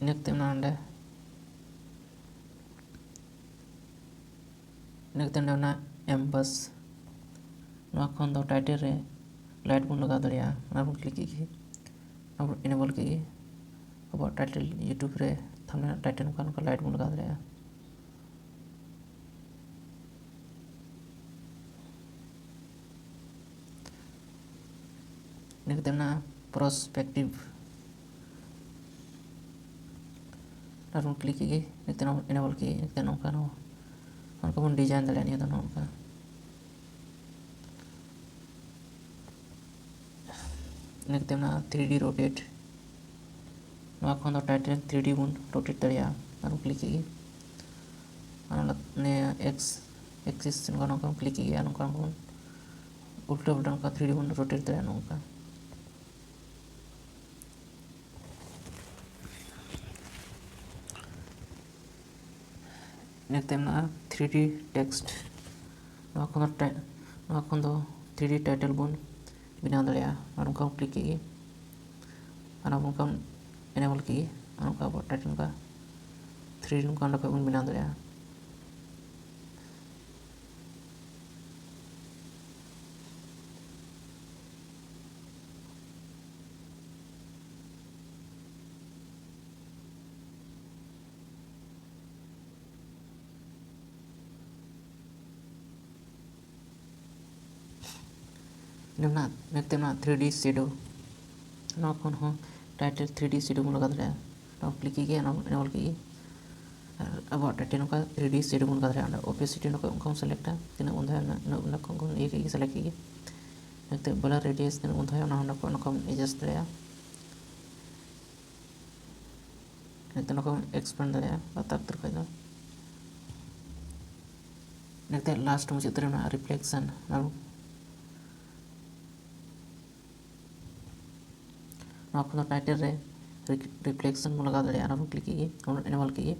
ᱤᱱᱟᱹ ᱠᱟᱛᱮ ᱢᱮᱱᱟᱜᱼᱟ ᱚᱸᱰᱮ, ᱤᱱᱟᱹ ᱠᱟᱛᱮ ᱚᱸᱰᱮ ᱢᱮᱱᱟᱜᱼᱟ ᱮᱢᱵᱟᱥ᱾ ᱱᱚᱣᱟ ᱠᱷᱚᱱ ᱫᱚ ᱴᱟᱭᱴᱮᱞ ᱨᱮ ᱞᱟᱭᱤᱴ ᱵᱚᱱ ᱞᱟᱜᱟᱣ ᱫᱟᱲᱮᱭᱟᱜᱼᱟ᱾ ᱚᱱᱟ ᱵᱚᱱ ᱠᱞᱤᱠ ᱠᱮᱫ ᱜᱮ, ᱚᱱᱟ ᱵᱚᱱ ᱤᱱᱮᱵᱚᱞ ᱠᱮᱫ ᱜᱮ᱾ ᱟᱵᱚᱣᱟᱜ ᱴᱟᱭᱴᱮᱞ, YouTube ᱨᱮ ᱛᱷᱟᱢᱵᱱᱮᱞ ᱴᱟᱭᱴᱮᱞ ᱱᱚᱝᱠᱟ ᱱᱚᱝᱠᱟ ᱞᱟᱭᱤᱴ ᱵᱚᱱ ᱞᱟᱜᱟᱣ ᱫᱟᱲᱮᱭᱟᱜᱼᱟ᱾ ᱤᱱᱟᱹ ᱠᱟᱛᱮ ᱢᱮᱱᱟᱜᱼᱟ ᱯᱨᱚᱥᱯᱮᱠᱴᱤᱵᱷ᱾ ᱟᱨ ᱵᱚᱱ ᱠᱞᱤᱠ ᱠᱮᱫ ᱜᱮ, ᱤᱱᱟᱹ ᱠᱟᱛᱮ ᱱᱚᱣᱟ ᱵᱚᱱ ᱤᱱᱮᱵᱚᱞ ᱠᱮᱫ ᱜᱮ, ᱤᱱᱟᱹ ᱠᱟᱛᱮ ᱱᱚᱝᱠᱟ ᱱᱚᱣᱟ ᱚᱱᱠᱟ ᱵᱚᱱ ᱰᱤᱡᱟᱭᱤᱱ ᱫᱟᱲᱮᱭᱟᱜᱼᱟ ᱱᱤᱭᱟᱹ ᱫᱚ ᱱᱚᱜᱼᱚ ᱱᱚᱝᱠᱟ᱾ ᱤᱱᱟᱹ ᱠᱟᱛᱮ ᱢᱮᱱᱟᱜᱼᱟ ᱛᱷᱨᱤ ᱰᱤ ᱨᱳᱴᱮᱴ᱾ ᱱᱚᱣᱟ ᱠᱷᱚᱱ ᱫᱚ ᱴᱟᱭᱴᱮᱞ ᱛᱷᱨᱤ ᱰᱤ ᱵᱚᱱ ᱨᱳᱴᱮᱴ ᱫᱟᱲᱮᱭᱟᱜᱼᱟ᱾ ᱟᱨ ᱵᱚᱱ ᱠᱞᱤᱠ ᱠᱮᱫ ᱜᱮ, ᱟᱨ ᱱᱤᱭᱟᱹ ᱮᱠᱥ ᱮᱠᱥᱤᱥ ᱱᱚᱝᱠᱟ ᱱᱚᱝᱠᱟ ᱵᱚᱱ ᱠᱞᱤᱠ ᱠᱮᱫ ᱜᱮ, ᱟᱨ ᱱᱚᱝᱠᱟ ᱱᱚᱝᱠᱟ ᱵᱚᱱ ᱩᱞᱴᱟᱹ ᱯᱟᱞᱴᱟ ᱱᱚᱝᱠᱟ ᱛᱷᱨᱤ ᱰᱤ ᱵᱚᱱ ᱨᱳᱴᱮᱴ ᱫᱟᱲᱮᱭᱟᱜᱼᱟ ᱱᱚᱝᱠᱟ᱾ ᱤᱱᱟᱹ ᱠᱟᱛᱮ ᱢᱮᱱᱟᱜᱼᱟ ᱛᱷᱨᱤ ᱰᱤ ᱴᱮᱠᱥᱴ᱾ ᱱᱚᱣᱟ ᱠᱷᱚᱱ ᱫᱚ ᱴᱟᱭ-, ᱱᱚᱣᱟ ᱠᱷᱚᱱ ᱫᱚ ᱛᱷᱨᱤ ᱰᱤ ᱴᱟᱭᱴᱮᱞ ᱵᱚᱱ ᱵᱮᱱᱟᱣ ᱫᱟᱲᱮᱭᱟᱜᱼᱟ᱾ ᱟᱨ ᱱᱚᱝᱠᱟ ᱵᱚᱱ ᱠᱞᱤᱠ ᱠᱮᱫ ᱜᱮ, ᱟᱨ ᱱᱚᱝᱠᱟ ᱵᱚᱱ ᱮᱱᱮᱵᱚᱞ ᱠᱮᱫ ᱜᱮ, ᱟᱨ ᱱᱚᱝᱠᱟ ᱟᱵᱚᱣᱟᱜ ᱴᱟᱭᱴᱮᱞ ᱱᱚᱝᱠᱟ ᱛᱷᱨᱤ ᱰᱤ ᱱᱚᱝᱠᱟ ᱚᱸᱰᱮ ᱠᱷᱚᱱ ᱵᱚᱱ ᱵᱮᱱᱟᱣ ᱫᱟᱲᱮᱭᱟᱜᱼᱟ᱾ ᱤᱱᱟᱹ ᱢᱮᱱᱟᱜ ᱤᱱᱟᱹ ᱠᱟᱛᱮ ᱢᱮᱱᱟᱜᱼᱟ three D shadow᱾ ᱱᱚᱣᱟ ᱠᱷᱚᱱ ᱦᱚᱸ title three D shadow ᱵᱚᱱ ᱞᱟᱜᱟᱣ ᱫᱟᱲᱮᱭᱟᱜᱼᱟ᱾ ᱱᱚᱣᱟ click ᱠᱮᱫ ᱜᱮ, ᱚᱱᱟ ᱵᱚᱱ enable ᱠᱮᱫ ᱜᱮ᱾ ᱟᱨ ᱟᱵᱚᱣᱟᱜ title ᱱᱚᱝᱠᱟ three D shadow ᱵᱚᱱ ᱞᱟᱜᱟᱣ ᱫᱟᱲᱮᱭᱟᱜᱼᱟ᱾ ᱚᱸᱰᱮ opacity ᱱᱚᱝᱠᱟ ᱚᱱᱠᱟ ᱵᱚᱱ select ᱟ, ᱛᱤᱱᱟᱹᱜ ᱵᱚᱱ ᱫᱚᱦᱚᱭᱟ ᱩᱱᱟᱹᱜ, ᱩᱱᱟᱹᱜ ᱠᱷᱚᱱ ᱵᱚᱱ ᱤᱭᱟᱹ ᱠᱮᱫ ᱜᱮ, select ᱠᱮᱫ ᱜᱮ᱾ ᱤᱱᱟᱹ ᱠᱟᱛᱮ blur radius ᱛᱤᱱᱟᱹᱜ ᱵᱚᱱ ᱫᱚᱦᱚᱭᱟ ᱚᱱᱟ ᱦᱚᱸ ᱱᱚᱝᱠᱟ ᱵᱚᱱ adjust ᱫᱟᱲᱮᱭᱟᱜᱼᱟ᱾ ᱱᱤᱛᱚᱜ ᱱᱚᱣᱟ ᱠᱚ expand ᱫᱟᱲᱮᱭᱟᱜᱼᱟ ᱞᱟᱛᱟᱨ ᱩᱛᱟᱹᱨ ᱠᱷᱚᱱ ᱫᱚ᱾ ᱱᱤᱛᱚᱜ last ᱢᱩᱪᱟᱹᱫ ᱨᱮ ᱢᱮᱱᱟᱜᱼᱟ reflection᱾ ᱟᱨ ᱱᱚᱣᱟ ᱠᱷᱚᱱ ᱫᱚ title ᱨᱮ re-, reflection ᱵᱚᱱ ᱞᱟᱜᱟᱣ ᱫᱟᱲᱮᱭᱟᱜᱼᱟ, ᱚᱱᱟ ᱵᱚᱱ click ᱠᱮᱫ ᱜᱮ, ᱚᱱᱟ enable ᱠᱮᱫ ᱜᱮ᱾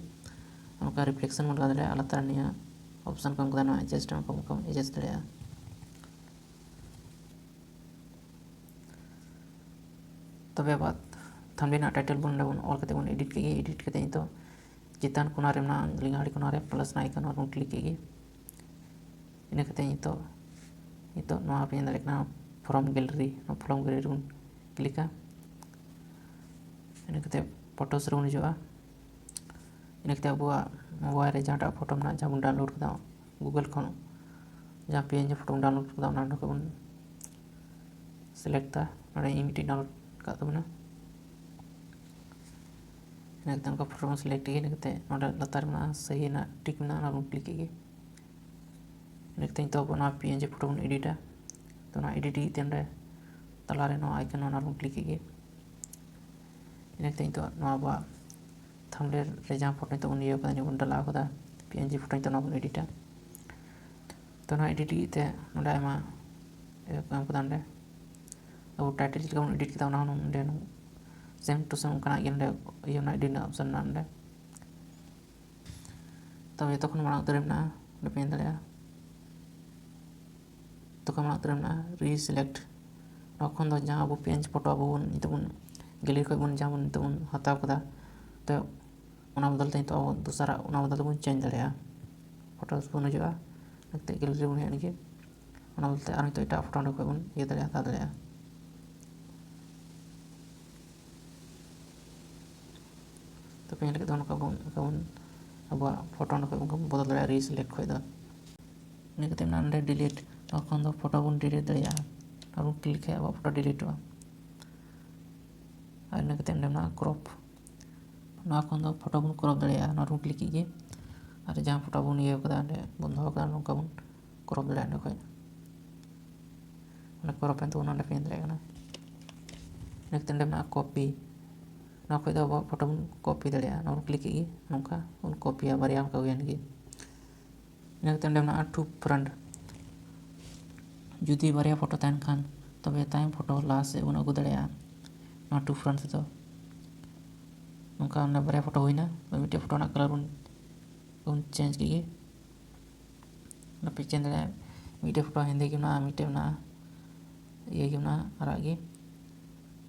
ᱚᱱᱠᱟ reflection ᱵᱚᱱ ᱞᱟᱜᱟᱣ ᱫᱟᱲᱮᱭᱟᱜᱼᱟ, ᱞᱟᱛᱟᱨ ᱱᱤᱭᱟᱹ option ᱠᱚ ᱮᱢ ᱠᱟᱫᱟ, ᱱᱚᱣᱟ adjust ᱚᱱᱠᱟ ᱵᱚᱱ adjust ᱫᱟᱲᱮᱭᱟᱜᱼᱟ᱾ ᱛᱚᱵᱮ ᱟᱵᱚᱣᱟᱜ thumbnail ᱨᱮᱱᱟᱜ title ᱵᱚᱱ ᱚᱸᱰᱮ ᱵᱚᱱ ᱚᱞ ᱠᱟᱛᱮ ᱵᱚᱱ edit ᱠᱮᱫ ᱜᱮ᱾ Edit ᱠᱟᱛᱮ ᱱᱤᱛᱚᱜ ᱪᱮᱛᱟᱱ ᱠᱚᱱᱟ ᱨᱮ ᱢᱮᱱᱟᱜᱼᱟ ᱞᱮᱸᱜᱟ ᱟᱲᱮ ᱠᱚᱱᱟ ᱨᱮ plus ᱨᱮᱱᱟᱜ icon, ᱚᱱᱟ ᱵᱚᱱ click ᱠᱮᱫ ᱜᱮ᱾ ᱤᱱᱟᱹ ᱠᱟᱛᱮ ᱱᱤᱛᱚᱜ, ᱱᱤᱛᱚᱜ ᱱᱚᱣᱟ ᱯᱮ ᱧᱮᱞ ᱫᱟᱲᱮᱭᱟᱜ ᱠᱟᱱᱟ from gallery, ᱱᱚᱣᱟ from gallery ᱨᱮᱵᱚᱱ click ᱟ᱾ ᱤᱱᱟᱹ ᱠᱟᱛᱮ photos ᱨᱮᱵᱚᱱ ᱦᱤᱡᱩᱜᱼᱟ᱾ ᱤᱱᱟᱹ ᱠᱟᱛᱮ ᱟᱵᱚᱣᱟᱜ mobile ᱨᱮ ᱡᱟᱦᱟᱸᱴᱟᱜ ᱯᱷᱳᱴᱳ ᱢᱮᱱᱟᱜᱼᱟ, ᱡᱟᱦᱟᱸ ᱵᱚᱱ download ᱠᱟᱫᱟ Google ᱠᱷᱚᱱ, ᱡᱟᱦᱟᱸ PNG ᱯᱷᱳᱴᱳ ᱵᱚᱱ download ᱠᱟᱫᱟ, ᱚᱱᱟ ᱱᱚᱰᱮ ᱵᱚᱱ select ᱟ᱾ ᱱᱚᱰᱮ ᱤᱧ ᱢᱤᱫᱴᱤᱡ download ᱠᱟᱜ ᱛᱟᱵᱚᱱᱟ᱾ ᱤᱱᱟᱹ ᱠᱟᱛᱮ ᱚᱱᱠᱟ ᱯᱷᱳᱴᱳ ᱵᱚᱱ select ᱜᱮ᱾ ᱤᱱᱟᱹ ᱠᱟᱛᱮ ᱱᱚᱰᱮ ᱞᱟᱛᱟᱨ ᱨᱮ ᱢᱮᱱᱟᱜᱼᱟ ᱥᱟᱹᱦᱤ ᱨᱮᱱᱟᱜ tick ᱢᱮᱱᱟᱜᱼᱟ, ᱚᱱᱟ ᱵᱚᱱ click ᱠᱮᱫ ᱜᱮ᱾ ᱤᱱᱟᱹ ᱠᱟᱛᱮ ᱱᱤᱛᱚᱜ ᱟᱵᱚ ᱚᱱᱟ PNG ᱯᱷᱳᱴᱳ ᱵᱚᱱ edit ᱟ᱾ ᱛᱚ ᱚᱱᱟ edit ᱤᱫᱤ ᱛᱮ ᱚᱸᱰᱮ ᱛᱟᱞᱟᱨᱮ ᱱᱚᱣᱟ icon, ᱚᱱᱟ ᱵᱚᱱ click ᱠᱮᱫ ᱜᱮ᱾ ᱤᱱᱟᱹ ᱠᱟᱛᱮ ᱱᱤᱛᱚᱜ ᱱᱚᱣᱟ ᱟᱵᱚᱣᱟᱜ thumbnail ᱨᱮ ᱡᱟᱦᱟᱸ ᱯᱷᱳᱴᱳ ᱱᱤᱛᱚᱜ ᱵᱚᱱ ᱤᱭᱟᱹ ᱠᱟᱫᱟ, ᱱᱤᱭᱟᱹ ᱵᱚᱱ ᱰᱟᱞᱟᱣ ᱠᱟᱫᱟ, PNG ᱯᱷᱳᱴᱳ ᱱᱤᱛᱚᱜ ᱱᱚᱣᱟ ᱵᱚᱱ edit ᱟ᱾ ᱛᱚ ᱱᱚᱣᱟ edit ᱞᱟᱹᱜᱤᱫ ᱛᱮ ᱱᱚᱰᱮ ᱟᱭᱢᱟ ᱤᱭᱟᱹ ᱠᱚ ᱮᱢ ᱠᱟᱫᱟ᱾ ᱱᱚᱰᱮ ᱟᱵᱚ title ᱪᱮᱫ ᱞᱮᱠᱟ ᱵᱚᱱ edit ᱠᱮᱫᱟ, ᱚᱱᱟ ᱦᱚᱸ ᱱᱚᱰᱮ same to same ᱚᱱᱠᱟᱱᱟᱜ ᱜᱮ ᱱᱚᱰᱮ ᱤᱭᱟᱹ ᱨᱮᱱᱟᱜ edit ᱨᱮᱱᱟᱜ option ᱢᱮᱱᱟᱜᱼᱟ ᱱᱚᱰᱮ᱾ ᱛᱚᱵᱮ ᱡᱚᱛᱚ ᱠᱷᱚᱱ ᱢᱟᱲᱟᱝ ᱩᱛᱟᱹᱨ ᱨᱮ ᱢᱮᱱᱟᱜᱼᱟ, ᱱᱚᱰᱮ ᱯᱮ ᱧᱮᱞ ᱫᱟᱲᱮᱭᱟᱜᱼᱟ᱾ ᱡᱚᱛᱚ ᱠᱷᱚᱱ ᱢᱟᱲᱟᱝ ᱩᱛᱟᱹᱨ ᱨᱮ ᱢᱮᱱᱟᱜᱼᱟ reselect᱾ ᱱᱚᱣᱟ ᱠᱷᱚᱱ ᱫᱚ ᱡᱟᱦᱟᱸ ᱟᱵᱚ PNG ᱯᱷᱳᱴᱳ ᱟᱵᱚ ᱵᱚᱱ ᱱᱤᱛᱚᱜ ᱵᱚᱱ gallery ᱠᱷᱚᱱ ᱵᱚᱱ ᱡᱟᱦᱟᱸ ᱵᱚᱱ ᱱᱤᱛᱚᱜ ᱵᱚᱱ ᱦᱟᱛᱟᱣ ᱠᱟᱫᱟ, ᱛᱚ ᱚᱱᱟ ᱵᱚᱫᱚᱞ ᱛᱮ ᱱᱤᱛᱚᱜ ᱟᱵᱚ ᱫᱚᱥᱟᱨᱟᱜ, ᱚᱱᱟ ᱵᱚᱫᱚᱞ ᱛᱮᱵᱚᱱ change ᱫᱟᱲᱮᱭᱟᱜᱼᱟ᱾ Photos ᱵᱚᱱ ᱦᱤᱡᱩᱜᱼᱟ, ᱱᱤᱛᱚᱜ gallery ᱵᱚᱱ ᱦᱮᱡ ᱞᱮᱱᱜᱮ, ᱚᱱᱟ ᱵᱚᱫᱚᱞ ᱛᱮ ᱟᱨ ᱱᱤᱛᱚᱜ ᱮᱴᱟᱜ ᱯᱷᱳᱴᱳ ᱚᱸᱰᱮ ᱠᱷᱚᱱ ᱵᱚᱱ ᱤᱭᱟᱹ ᱫᱟᱲᱮᱭᱟᱜᱼᱟ, ᱦᱟᱛᱟᱣ ᱫᱟᱲᱮᱭᱟᱜᱼᱟ᱾ ᱛᱚ ᱯᱮ ᱧᱮᱞ ᱠᱮᱫ ᱫᱚ ᱱᱚᱝᱠᱟ ᱵᱚᱱ, ᱱᱚᱝᱠᱟ ᱵᱚᱱ ᱟᱵᱚᱣᱟᱜ ᱯᱷᱳᱴᱳ ᱚᱸᱰᱮ ᱠᱷᱚᱱ ᱵᱚᱱ ᱵᱚᱫᱚᱞ ᱫᱟᱲᱮᱭᱟᱜᱼᱟ reselect ᱠᱷᱚᱱ ᱫᱚ᱾ ᱤᱱᱟᱹ ᱠᱟᱛᱮ ᱢᱮᱱᱟᱜᱼᱟ ᱱᱚᱰᱮ delete, ᱱᱚᱣᱟ ᱠᱷᱚᱱ ᱫᱚ ᱯᱷᱳᱴᱳ ᱵᱚᱱ delete ᱫᱟᱲᱮᱭᱟᱜᱼᱟ᱾ ᱟᱨ ᱵᱚᱱ ᱠᱞᱤᱠ ᱠᱷᱟᱡ ᱟᱵᱚᱣᱟᱜ ᱯᱷᱳᱴᱳ ᱰᱤᱞᱤᱴᱚᱜᱼᱟ᱾ ᱟᱨ ᱤᱱᱟᱹ ᱠᱟᱛᱮ ᱚᱸᱰᱮ ᱢᱮᱱᱟᱜᱼᱟ ᱠᱨᱚᱯ᱾ ᱱᱚᱣᱟ ᱠᱷᱚᱱ ᱫᱚ ᱯᱷᱳᱴᱳ ᱵᱚᱱ ᱠᱨᱚᱯ ᱫᱟᱲᱮᱭᱟᱜᱼᱟ᱾ ᱱᱚᱣᱟ ᱨᱮᱵᱚᱱ ᱠᱞᱤᱠ ᱠᱮᱫ ᱜᱮ᱾ ᱟᱨ ᱡᱟᱦᱟᱸ ᱯᱷᱳᱴᱳ ᱵᱚᱱ ᱤᱭᱟᱹ ᱠᱟᱫᱟ, ᱚᱸᱰᱮ ᱵᱚᱱ ᱫᱚᱦᱚ ᱠᱟᱫᱟ, ᱱᱚᱝᱠᱟ ᱵᱚᱱ ᱠᱨᱚᱯ ᱫᱟᱲᱮᱭᱟᱜᱼᱟ ᱚᱸᱰᱮ ᱠᱷᱚᱡ᱾ ᱚᱸᱰᱮ ᱠᱨᱚᱯ ᱮᱱ ᱛᱟᱵᱚᱱᱟ, ᱚᱸᱰᱮ ᱯᱮ ᱧᱮᱞ ᱫᱟᱲᱮᱭᱟᱜ ᱠᱟᱱᱟ᱾ ᱤᱱᱟᱹ ᱠᱟᱛᱮ ᱚᱸᱰᱮ ᱢᱮᱱᱟᱜᱼᱟ ᱠᱚᱯᱤ᱾ ᱱᱚᱣᱟ ᱠᱷᱚᱡ ᱫᱚ ᱟᱵᱚᱣᱟᱜ ᱯᱷᱳᱴᱳ ᱵᱚᱱ ᱠᱚᱯᱤ ᱫᱟᱲᱮᱭᱟᱜᱼᱟ᱾ ᱱᱚᱣᱟ ᱵᱚᱱ ᱠᱞᱤᱠ ᱠᱮᱫ ᱜᱮ, ᱱᱚᱝᱠᱟ ᱵᱚᱱ ᱠᱚᱯᱤᱭᱟ, ᱵᱟᱨᱭᱟ ᱚᱱᱠᱟ ᱦᱩᱭᱮᱱ ᱜᱮ᱾ ᱤᱱᱟᱹ ᱠᱟᱛᱮ ᱚᱸᱰᱮ ᱢᱮᱱᱟᱜᱼᱟ ᱴᱩ ᱯᱷᱨᱚᱱᱴ᱾ ᱡᱩᱫᱤ ᱵᱟᱨᱭᱟ ᱯᱷᱳᱴᱳ ᱛᱟᱦᱮᱱ ᱠᱷᱟᱱ, ᱛᱚᱵᱮ ᱛᱟᱭᱚᱢ ᱯᱷᱳᱴᱳ ᱞᱟᱦᱟ ᱥᱮᱫ ᱵᱚᱱ ᱟᱹᱜᱩ ᱫᱟᱲᱮᱭᱟᱜᱼᱟ ᱱᱚᱣᱟ ᱴᱩ ᱯᱷᱨᱚᱱᱴ ᱛᱮᱫᱚ᱾ ᱱᱚᱝᱠᱟ ᱚᱸᱰᱮ ᱵᱟᱨᱭᱟ ᱯᱷᱳᱴᱳ ᱦᱩᱭᱱᱟ, ᱛᱚᱵᱮ ᱢᱤᱫᱴᱮᱡ ᱯᱷᱳᱴᱳ ᱨᱮᱱᱟᱜ ᱠᱟᱞᱟᱨ ᱵᱚᱱ, ᱵᱚᱱ ᱪᱮᱧᱡᱽ ᱠᱮᱫ ᱜᱮ᱾ ᱚᱱᱟ ᱯᱮ ᱪᱮᱧᱡᱽ ᱫᱟᱲᱮᱭᱟᱜᱼᱟ᱾ ᱢᱤᱫᱴᱮᱡ ᱯᱷᱳᱴᱳ ᱦᱮᱸᱫᱮ ᱜᱮ ᱢᱮᱱᱟᱜᱼᱟ, ᱢᱤᱫᱴᱮᱡ ᱢᱮᱱᱟᱜᱼᱟ ᱤᱭᱟᱹ ᱜᱮ ᱢᱮᱱᱟᱜᱼᱟ, ᱟᱨᱟᱜ ᱜᱮ᱾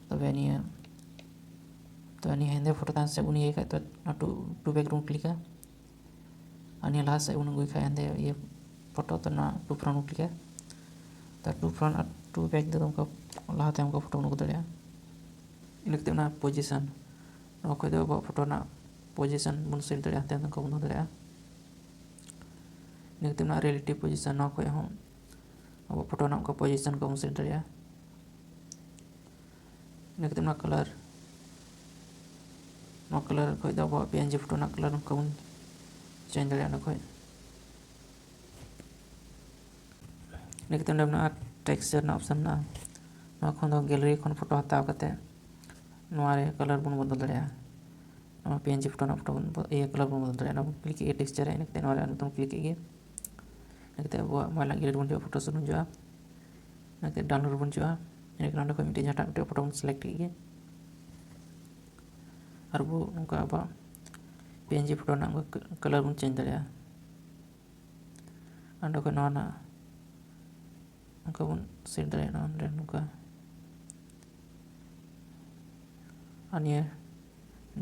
ᱛᱚᱵᱮ ᱱᱤᱭᱟᱹ, ᱛᱚᱵᱮ ᱱᱤᱭᱟᱹ ᱦᱮᱸᱫᱮ ᱯᱷᱳᱴᱳ ᱛᱟᱦᱮᱱ ᱥᱮᱫ ᱵᱚᱱ ᱤᱭᱟᱹᱭ ᱠᱷᱟᱡ, ᱛᱚ ᱚᱱᱟ ᱴᱩ, ᱴᱩ ᱵᱮᱠ ᱨᱮᱵᱚᱱ ᱠᱞᱤᱠᱟ᱾ ᱟᱨ ᱱᱤᱭᱟᱹ ᱞᱟᱦᱟ ᱥᱮᱫ ᱵᱚᱱ ᱟᱹᱜᱩᱭ ᱠᱷᱟᱡ ᱦᱮᱸᱫᱮ ᱤᱭᱟᱹ ᱯᱷᱳᱴᱳ, ᱛᱚ ᱱᱚᱣᱟ ᱴᱩ ᱯᱷᱨᱚᱱᱴ ᱵᱚᱱ ᱠᱞᱤᱠᱟ᱾ ᱛᱚ ᱴᱩ ᱯᱷᱨᱚᱱᱴ ᱟᱨ ᱴᱩ ᱵᱮᱠ ᱛᱮᱫᱚ ᱚᱱᱠᱟ ᱞᱟᱦᱟ ᱛᱟᱭᱚᱢ ᱚᱱᱠᱟ ᱯᱷᱳᱴᱳ ᱵᱚᱱ ᱟᱹᱜᱩ ᱫᱟᱲᱮᱭᱟᱜᱼᱟ᱾ ᱤᱱᱟᱹ ᱠᱟᱛᱮ ᱚᱱᱟ ᱯᱚᱡᱤᱥᱚᱱ, ᱱᱚᱣᱟ ᱠᱷᱚᱡ ᱫᱚ ᱟᱵᱚᱣᱟᱜ ᱯᱷᱳᱴᱳ ᱨᱮᱱᱟᱜ ᱯᱚᱡᱤᱥᱚᱱ ᱵᱚᱱ ᱥᱮᱴ ᱫᱟᱲᱮᱭᱟᱜᱼᱟ, ᱦᱟᱱᱛᱮ ᱱᱚᱝᱠᱟ ᱵᱚᱱ ᱫᱚᱦᱚ ᱫᱟᱲᱮᱭᱟᱜᱼᱟ᱾ ᱤᱱᱟᱹ ᱠᱟᱛᱮ ᱚᱱᱟ ᱨᱤᱞᱮᱴᱤᱵᱷ ᱯᱚᱡᱤᱥᱚᱱ, ᱱᱚᱣᱟ ᱠᱷᱚᱡ ᱦᱚᱸ ᱟᱵᱚ ᱯᱷᱳᱴᱳ ᱨᱮᱱᱟᱜ ᱚᱱᱠᱟ ᱯᱚᱡᱤᱥᱚᱱ ᱠᱚ ᱵᱚᱱ ᱥᱮᱴ ᱫᱟᱲᱮᱭᱟᱜᱼᱟ᱾ ᱤᱱᱟᱹ ᱠᱟᱛᱮ ᱚᱱᱟ ᱠᱟᱞᱟᱨ, ᱱᱚᱣᱟ ᱠᱟᱞᱟᱨ ᱠᱷᱚᱡ ᱫᱚ ᱟᱵᱚᱣᱟᱜ ᱯᱤ ᱮᱱ ᱡᱤ ᱯᱷᱳᱴᱳ ᱨᱮᱱᱟᱜ ᱠᱟᱞᱟᱨ ᱚᱱᱠᱟ ᱵᱚᱱ ᱪᱮᱧᱡᱽ ᱫᱟᱲᱮᱭᱟᱜᱼᱟ ᱚᱸᱰᱮ ᱠᱷᱚᱡ᱾ ᱤᱱᱟᱹ ᱠᱟᱛᱮ ᱚᱸᱰᱮ ᱢᱮᱱᱟᱜᱼᱟ ᱴᱮᱠᱥᱪᱟᱨ ᱨᱮᱱᱟᱜ ᱚᱯᱥᱮᱱ ᱢᱮᱱᱟᱜᱼᱟ᱾ ᱱᱚᱣᱟ ᱠᱷᱚᱱ ᱫᱚ ᱜᱮᱞᱟᱨᱤ ᱠᱷᱚᱱ ᱯᱷᱳᱴᱳ ᱦᱟᱛᱟᱣ ᱠᱟᱛᱮ ᱱᱚᱣᱟ ᱨᱮ ᱠᱟᱞᱟᱨ ᱵᱚᱱ ᱵᱚᱫᱚᱞ ᱫᱟᱲᱮᱭᱟᱜᱼᱟ᱾ ᱱᱚᱣᱟ ᱯᱤ ᱮᱱ ᱡᱤ ᱯᱷᱳᱴᱳ ᱨᱮᱱᱟᱜ ᱯᱷᱳᱴᱳ ᱵᱚᱱ ᱵᱚ-, ᱤᱭᱟᱹ ᱠᱟᱞᱟᱨ ᱵᱚᱱ ᱵᱚᱫᱚᱞ ᱫᱟᱲᱮᱭᱟᱜᱼᱟ᱾ ᱚᱱᱟ ᱵᱚᱱ ᱠᱞᱤᱠ ᱠᱮᱫ ᱜᱮ ᱴᱮᱠᱥᱪᱟᱨ ᱨᱮ, ᱤᱱᱟᱹ ᱠᱟᱛᱮ ᱱᱚᱣᱟ ᱨᱮ ᱟᱨ ᱢᱤᱫᱴᱟᱝ ᱠᱞᱤᱠ ᱠᱮᱫ ᱜᱮ᱾ ᱤᱱᱟᱹ ᱠᱟᱛᱮ ᱟᱵᱚᱣᱟᱜ ᱢᱚᱡᱽ ᱧᱚᱜ ᱜᱮᱞᱟᱨᱤ ᱵᱚᱱ ᱦᱤᱡᱩᱜᱼᱟ, ᱯᱷᱳᱴᱳ ᱥᱩᱴ ᱵᱚᱱ ᱦᱤᱡᱩᱜᱼᱟ᱾ ᱤᱱᱟᱹ ᱠᱟᱛᱮ ᱰᱟᱣᱩᱱᱞᱳᱰ ᱵᱚᱱ ᱦᱤᱡᱩᱜᱼᱟ᱾ ᱤᱱᱟᱹ ᱠᱟᱛᱮ ᱱᱚᱸᱰᱮ ᱠᱷᱚᱡ ᱢᱤᱫᱴᱮᱡ ᱡᱟᱦᱟᱸᱴᱟᱜ ᱢᱤᱫᱴᱮᱡ ᱯᱷᱳᱴᱳ ᱵᱚᱱ ᱥᱤᱞᱮᱠᱴ ᱠᱮᱫ ᱜᱮ᱾ ᱟᱨ ᱵᱚ ᱱᱚᱝᱠᱟ ᱟᱵᱚᱣᱟᱜ ᱯᱤ ᱮᱱ ᱡᱤ ᱯᱷᱳᱴᱳ ᱨᱮᱱᱟᱜ ᱚᱱᱠᱟ ᱠᱟᱞᱟᱨ ᱵᱚᱱ ᱪᱮᱧᱡᱽ ᱫᱟᱲᱮᱭᱟᱜᱼᱟ᱾ ᱚᱸᱰᱮ ᱠᱷᱚᱡ ᱱᱚᱣᱟ ᱨᱮᱱᱟᱜ ᱚᱱᱠᱟ ᱵᱚᱱ ᱥᱮᱴ ᱫᱟᱲᱮᱭᱟᱜᱼᱟ ᱱᱚᱣᱟ ᱨᱮ ᱱᱚᱝᱠᱟ᱾ ᱟᱨ ᱱᱤᱭᱟᱹ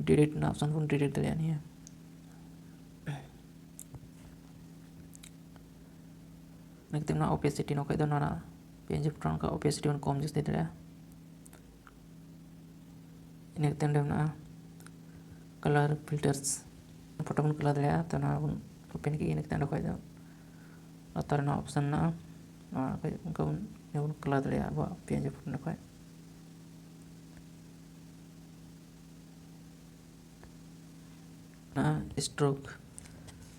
ᱰᱤᱞᱤᱴ ᱨᱮᱱᱟᱜ ᱚᱯᱥᱚᱱ ᱵᱚᱱ ᱰᱤᱞᱤᱴ ᱫᱟᱲᱮᱭᱟᱜᱼᱟ ᱱᱤᱭᱟᱹ᱾ ᱤᱱᱟᱹ ᱠᱟᱛᱮ ᱚᱱᱟ ᱳᱯᱮᱥᱤᱴᱤ, ᱱᱚᱣᱟ ᱠᱷᱚᱡ ᱫᱚ ᱱᱚᱣᱟ ᱨᱮᱱᱟᱜ ᱯᱤ ᱮᱱ ᱡᱤ ᱯᱷᱳᱴᱳ ᱨᱮᱱᱟᱜ ᱳᱯᱮᱥᱤᱴᱤ ᱵᱚᱱ ᱠᱚᱢ ᱡᱟᱹᱥᱛᱤ ᱫᱟᱲᱮᱭᱟᱜᱼᱟ᱾ ᱤᱱᱟᱹ ᱠᱟᱛᱮ ᱚᱸᱰᱮ ᱢᱮᱱᱟᱜᱼᱟ ᱠᱟᱞᱟᱨ ᱯᱷᱤᱞᱴᱟᱨᱥ, ᱯᱷᱳᱴᱳ ᱵᱚᱱ ᱠᱟᱞᱟᱨ ᱫᱟᱲᱮᱭᱟᱜᱼᱟ᱾ ᱛᱚ ᱱᱚᱣᱟ ᱵᱚᱱ ᱳᱯᱮᱱ ᱠᱮᱫ ᱜᱮ᱾ ᱤᱱᱟᱹ ᱠᱟᱛᱮ ᱚᱸᱰᱮ ᱠᱷᱚᱡ ᱫᱚ ᱞᱟᱛᱟᱨ ᱨᱮᱱᱟᱜ ᱚᱯᱥᱚᱱ ᱢᱮᱱᱟᱜᱼᱟ, ᱱᱚᱣᱟ ᱠᱷᱚᱡ ᱚᱱᱠᱟ ᱵᱚᱱ ᱵᱚᱱ ᱠᱟᱞᱟᱨ ᱫᱟᱲᱮᱭᱟᱜᱼᱟ ᱟᱵᱚᱣᱟᱜ ᱯᱤ ᱮᱱ ᱡᱤ ᱯᱷᱳᱴᱳ ᱠᱷᱚᱱ᱾ ᱚᱱᱟ ᱥᱴᱨᱳᱠ,